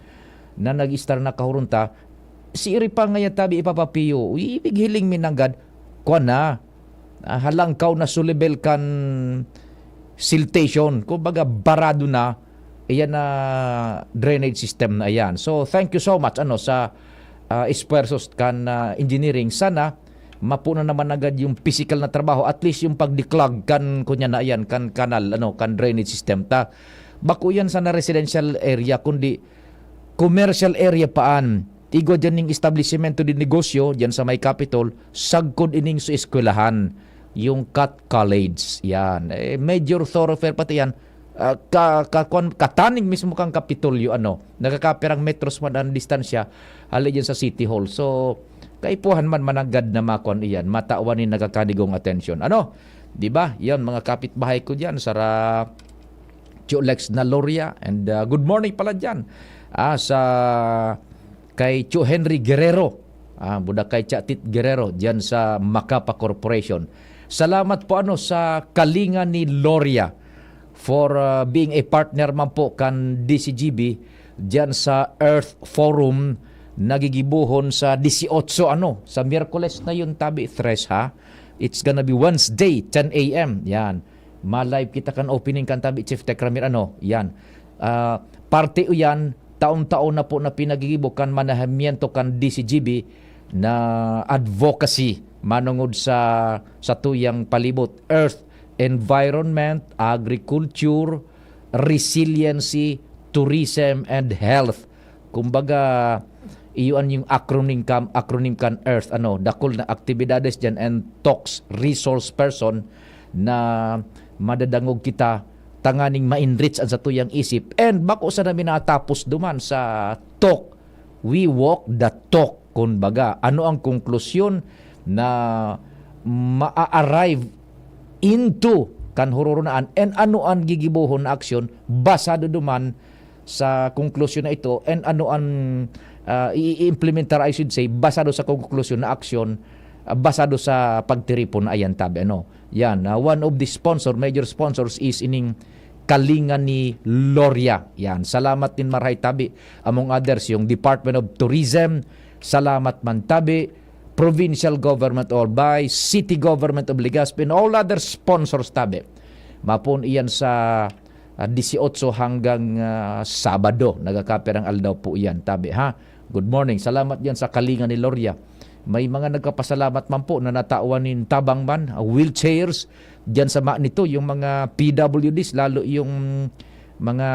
na nag-istar na kahurunta, si iri pa nga tabi ipapapiyo, ibig hiling mi nanggad, kwa na, ah, halangkaw na sulibel kan siltation. Kumbaga, barado na, iyan na drainage system na iyan. So, thank you so much, ano, sa, ah, esfuerzos kan, ah, engineering. Sana, mapuno naman agad yung physical na trabaho, at least yung pagdiklag kan, kunya na iyan, kan kanal, ano, kan drainage system ta. Bako yan sana residential area, kundi commercial area paan. Igwa dyan ning establisimento de negosyo, dyan sa may Capitol, sagkod ining sa eskwelahan, yung Cat College. Yan. Eh, major thoroughfare pati yan. ah, ka, ka, kwan, katanig mismo kan Kapitolyo, ano, nagkakapirang metros man ang distansya, hali dyan sa City Hall. So, kaipuhan man, mananggad na makuan iyan, matawan nin nagkakanigong atensyon. Ano? Di ba? Yan, mga kapitbahay ko dyan, sara Tio Lex Naloria. And, ah, good morning pala dyan. Ah, sa kay Tio Henry Guerrero. Ah, buda kay Tia Tit Guerrero dyan sa Macapa Corporation. Salamat po, ano, sa kalinga ni Loria for, ah, being a partner man po kan D C G B dyan sa Earth Forum na gigibohon sa dieciocho, ano, sa Miyerkules na yun, tabi, tres, ha? It's gonna be Wednesday, ten a m. Yan. Ma-live kita kan opening kan tabi, Chief Tech Ramir, ano? Yan. Ah, parte iyan, taon-taon na po na pinagigibo kan manahimiento kan D C G B na advocacy manungod sa, sa tuyang palibot, earth, environment, agriculture, resiliency, tourism, and health. Kumbaga, iyo an yung acronym kam-, acronym kan earth, ano, dakul na aktibidades diyan and talks resource person na madadangog kita tanganing ma-enrich an satuyang isip. And bako sana mi natapos duman sa talk, we walk the talk. Kumbaga, ano ang konklusyon na maa-arrive into kan Hororo na an, and ano an gigibohon na aksyon basado duman sa konklusyon na ito, and ano an, ah, i-, i-implementar, I should say, basado sa konklusyon na aksyon, ah, basado sa pagtiripon na ayan, tabi, ano. Yan, ah, one of the sponsor, major sponsors is ining Kalinga ni Loria. Yan, salamat nin marahay, tabi. Among others, yung Department of Tourism, salamat man, tabi. Provincial Government of Albay, City Government of Legazpi, and all other sponsors, tabi. Mapon iyan sa, ah, dieciocho hanggang, ah, Sabado. Nagkakapirang aldaw po iyan, tabi, ha? Good morning. Salamat diyan sa Kalinga ni Loria. May mga nagpapasalamat man po na natawan nin tabang man, ah, wheelchairs. Diyan sa ma-, nito, yung mga P W Ds, lalo yung mga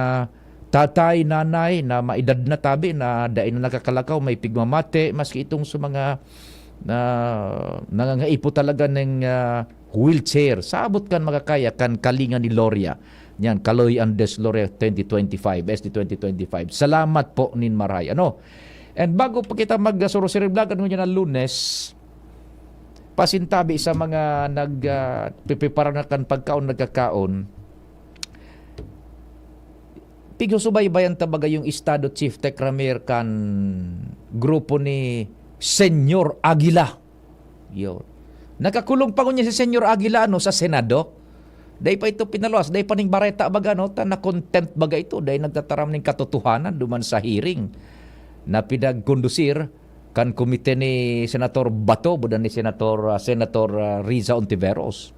tatay, nanay na maedad na, tabi, na dai na nakakalakaw, may pigmamate, maski itong sa mga na nangangaipo talaga ng, ah, wheelchair. Sabot kan makakaya, kan Kalinga ni Loria. Yan, Kaloy Andes Loria twenty twenty-five, S D twenty twenty-five. Salamat po nin marahay. Ano? And bago pa kita mag-, ah, surusirig vlog, ano, yan ang Lunes, pasintabi sa mga nag, ah, piprepara na kan pagkaon, nagkakaon. Pigsusubaybayan ta baga yung estado, Chief Tech Ramir, kan grupo ni Senyor Aguila. Yun. Nakakulong pa ngunyan si Senyor Aguila, ano, sa Senado. Dai pa ito pinaluwas, dai pa ning bareta baga, no? Ta na-contempt baga ito, dai nagtataram ning katotohanan duman sa hearing na pinagkondusir kan komite ni Senator Bato, buda ni Senator, ah, Senator, ah, Riza Ontiveros.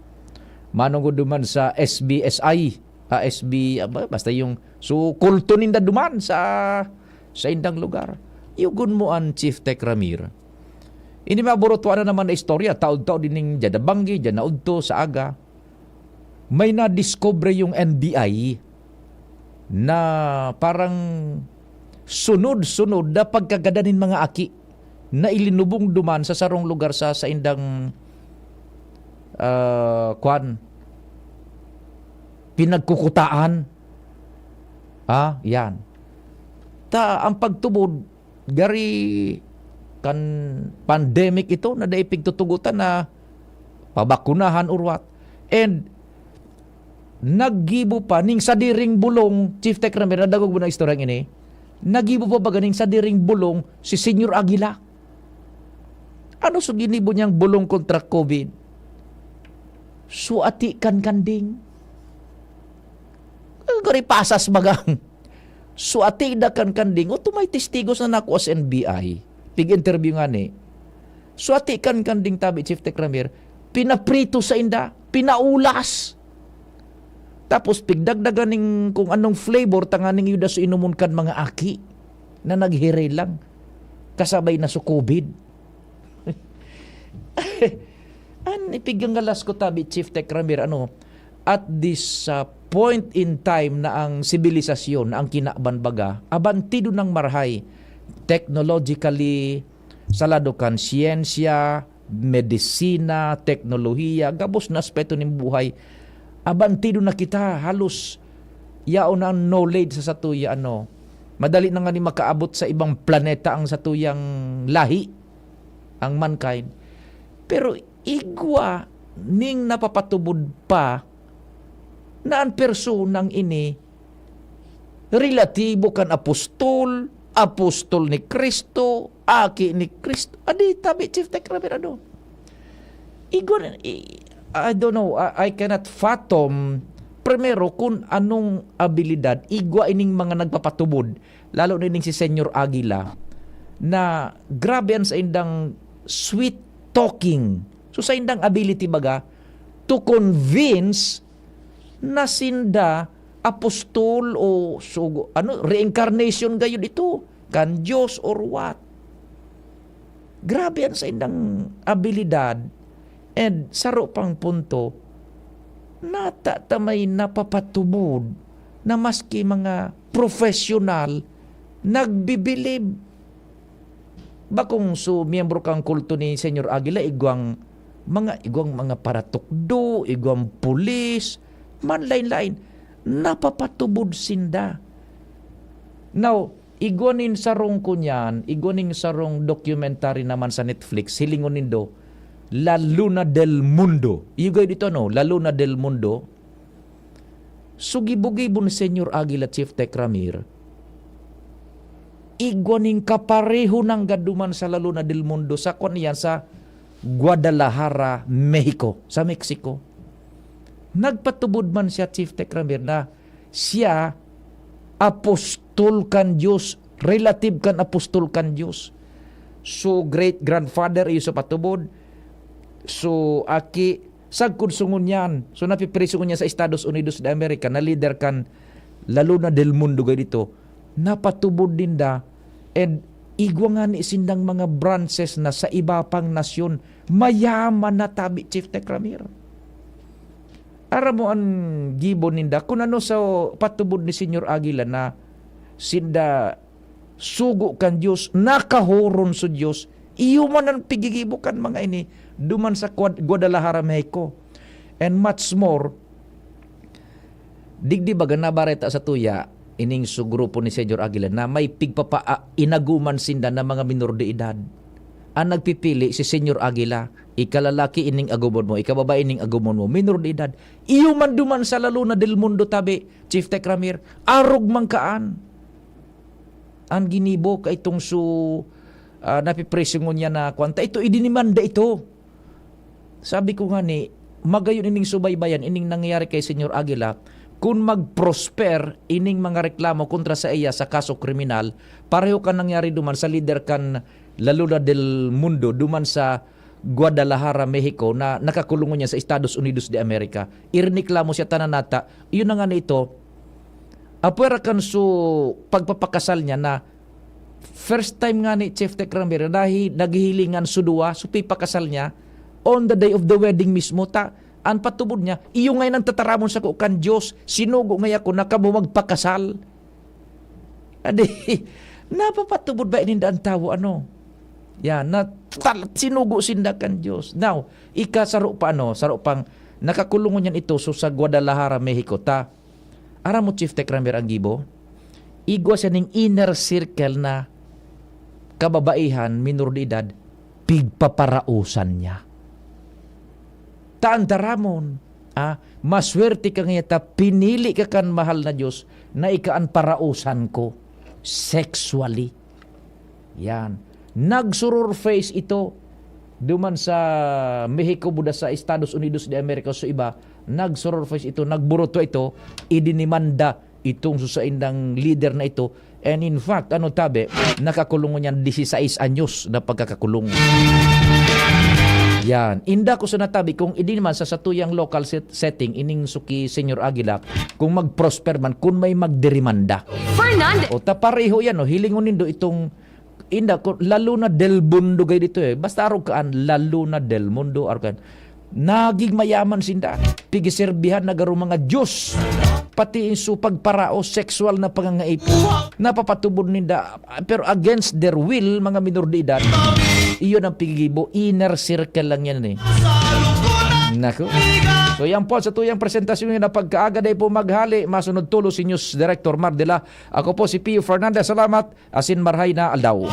Manungod duman sa S B S I, ah, S B, ah, ba-, basta yung, so, kulto ninda duman sa, sa indang lugar. Yugon mo an Chief Tech Ramir. Ini maburutuan na naman na istorya, taod-taod ining dyan nabanggi, dyan naudto, sa aga. May nadiskubre yung N B I na parang sunod-sunod na pagkagadan nin mga aki na ilinubong duman sa sarong lugar sa saindang, ah, kwan, pinagkukutaan. Ah, yan. Ta, ang pagtubod, gari kan pandemic ito na dai pigtutugotan na pabakunahan or what. And naggibo pa ning sadiring bulong, Chief Tech Ramir, nadangog mo na istoryang ini? Naggibo pa baga ning sadiring bulong si Senyor Aguila? Ano so ginibo niyang bulong kontra COVID? Suati kan kanding. Gari pasas bagang. Suati da kan kanding. O, tumay testigos na nako as N B I. Pig-interview nga ni. Suati kan kanding, tabi, Chief Tech Ramir. Pinaprito sa inda. Pinaulas. Tapos pigdagdagan ning kung anong flavor tanganing yuda so inumon kan mga aki na naghiray lang. Kasabay na so COVID. An ipiganggalas ko, tabi, Chief Tech Ramir, ano, at this, ah, point in time na ang sibilisasyon, na ang kinaban baga, abantido nang marahay, technologically, sa lado kan siyensya, medisina, teknolohiya, gabos na aspeto nin buhay, abantido na kita, halos yaon na ang knowledge sa satuya, ano, madali na nga ni makaabot sa ibang planeta ang satuyang lahi, ang mankind. Pero igwa ning napapatubod pa na an personang ini relatibo kan apostol, apostol ni Cristo, aki ni Cristo. Adi, tabi, Chief Tech Ramir, ano? Igwa, i-, I don't know, I, I cannot fathom, primero, kung anong abilidad, igwa ining mga nagpapatubod, lalo na ining si Senyor Aguila, na grabe an saindang sweet talking. So, saindang ability, baga, to convince na sinda apostol o sugo, ano, reincarnation gayud ito kan Dios or what. Grabe an saindang abilidad. And saro pang punto, nata ta may napapatubod na maski mga professional nagbibilib. Bakong so miyembro kang kulto ni Senyor Aguila, igwang mga, igwang mga paratukdo, igwang pulis, man lain-lain, napapatubod sinda. Now, igwa nin sarong kunyan, igwa nin sarong documentary naman sa Netflix, hilingon nindo, La Luna del Mundo. Iyo gayud ito, no? La Luna del Mundo. So, gibo-gibo ni Senyor Aguila, Chief Tech Ramir, igwa nin kapareho nanggad duman sa La Luna del Mundo, sa kwan iyan, sa Guadalajara, Mexico, sa Mexico. Nagpatubod man siya, Chief Tech Ramir, na siya apostol kan Dios, relative kan apostol kan Dios. So, great-grandfather, iyo sa patubod. So, aki, sagkod so ngunyan. So, napipriso ngunyan sa Estados Unidos de America, na lider kan La Luna del Mundo gayud ito. Napatubod ninda, and igwa ngani sindang mga branches na sa iba pang nasyon. Mayaman na tabi, Chief Tech Ramir. Aram mo an gibo ninda, kun ano sa patubod ni Senyor Aguila na sinda sugo kan Dios, nakahoron sa Dios, iyo man an pigigibo kan mga ini duman sa Guad-, Guadalajara, Mexico. And much more, digdi baga nabareta sa tuya, ining su grupo ni Senyor Aguila na may pigpapa-, a-, inaguman sinda na mga minor de edad. Ang nagpipili si Senyor Aguila, ika lalaki ining agumon mo, ika babae ining agumon mo, minor de edad. Iyo man duman sa La Luna del Mundo tabi, Chief Tech Ramir, arog man kaan. An ginibo ka itong su, ah, napipriso ngunyan na kwanta, ito, idinimanda ito. Sabi ko ngani, magayon ining subaybayan, ining nangyayari kay Senyor Aguila, kun mag-prosper ining mga reklamo kontra sa iya sa kaso kriminal, pareho kan nangyari duman sa lider kan La Luna del Mundo, duman sa Guadalajara, Mexico, na nakakulong niya sa Estados Unidos de America. Ireklamo siya, tanan nata, iyon na ngani ito, apwera kan su pagpapakasal niya na first time ngani, Chief Tech Ramir, na hi-, naghihilingan su duwa, su pipakasal niya, on the day of the wedding mismo, ta, an patubod niya, iyo ngani an tataramon sako kan Dios, sinugo ngani ako na kamo magpakasal. Adi, napapatubod ba ninda an tawo, ano? Yan, na tal-, sinugo sinda kan Dios. Now, ikasaro pa, ano, saro pang nakakulong niyan ito, so sa Guadalajara, Mexico, ta. Aram mo, Chief Tech Ramir, ang gibo? Igwa siya ning inner circle na kababaihan, minor de edad, pigpaparaosan niya. Ta an taramon, ah, maswerte ka ngaya ta pinili ka kan mahal na Dios na ika an paraosan ko sexually. Yan. Nagsururface ito duman sa Mexico, buda sa Estados Unidos de America, so iba, nagsururface ito, nagburuto ito, idinimanda itong susaindang leader na ito. And in fact, ano tabi, nakakulong niyan dieciséis anyos na pagkakakulong. Yan. Inda ko sa natabi, kung idi naman sa satuyang local set-, setting, ining suki Senyor Aguila, kung mag-prosper man, kung may magdirimanda. Fernand! O ta pareho yan, o, hilingon nindo itong, inda ko, La Luna del Mundo gay dito eh. Basta arog kaan, La Luna del Mundo, arog kaan. Naging mayaman sinda. Pigiserbihan na garo mga Diyos. Pati in su pagparao, sexual na pangangaip. Napapatubod ninda, pero against their will, mga minor de edad. Iyon ang pigigibo. Inner circle lang yan eh. Nako. So, yan po sa tuyang presentasyon na pagkaaga day po maghali. Masunod tulo si News Director Mar de la. Ako po si Pio Fernandez. Salamat. Asin marhay na aldaw.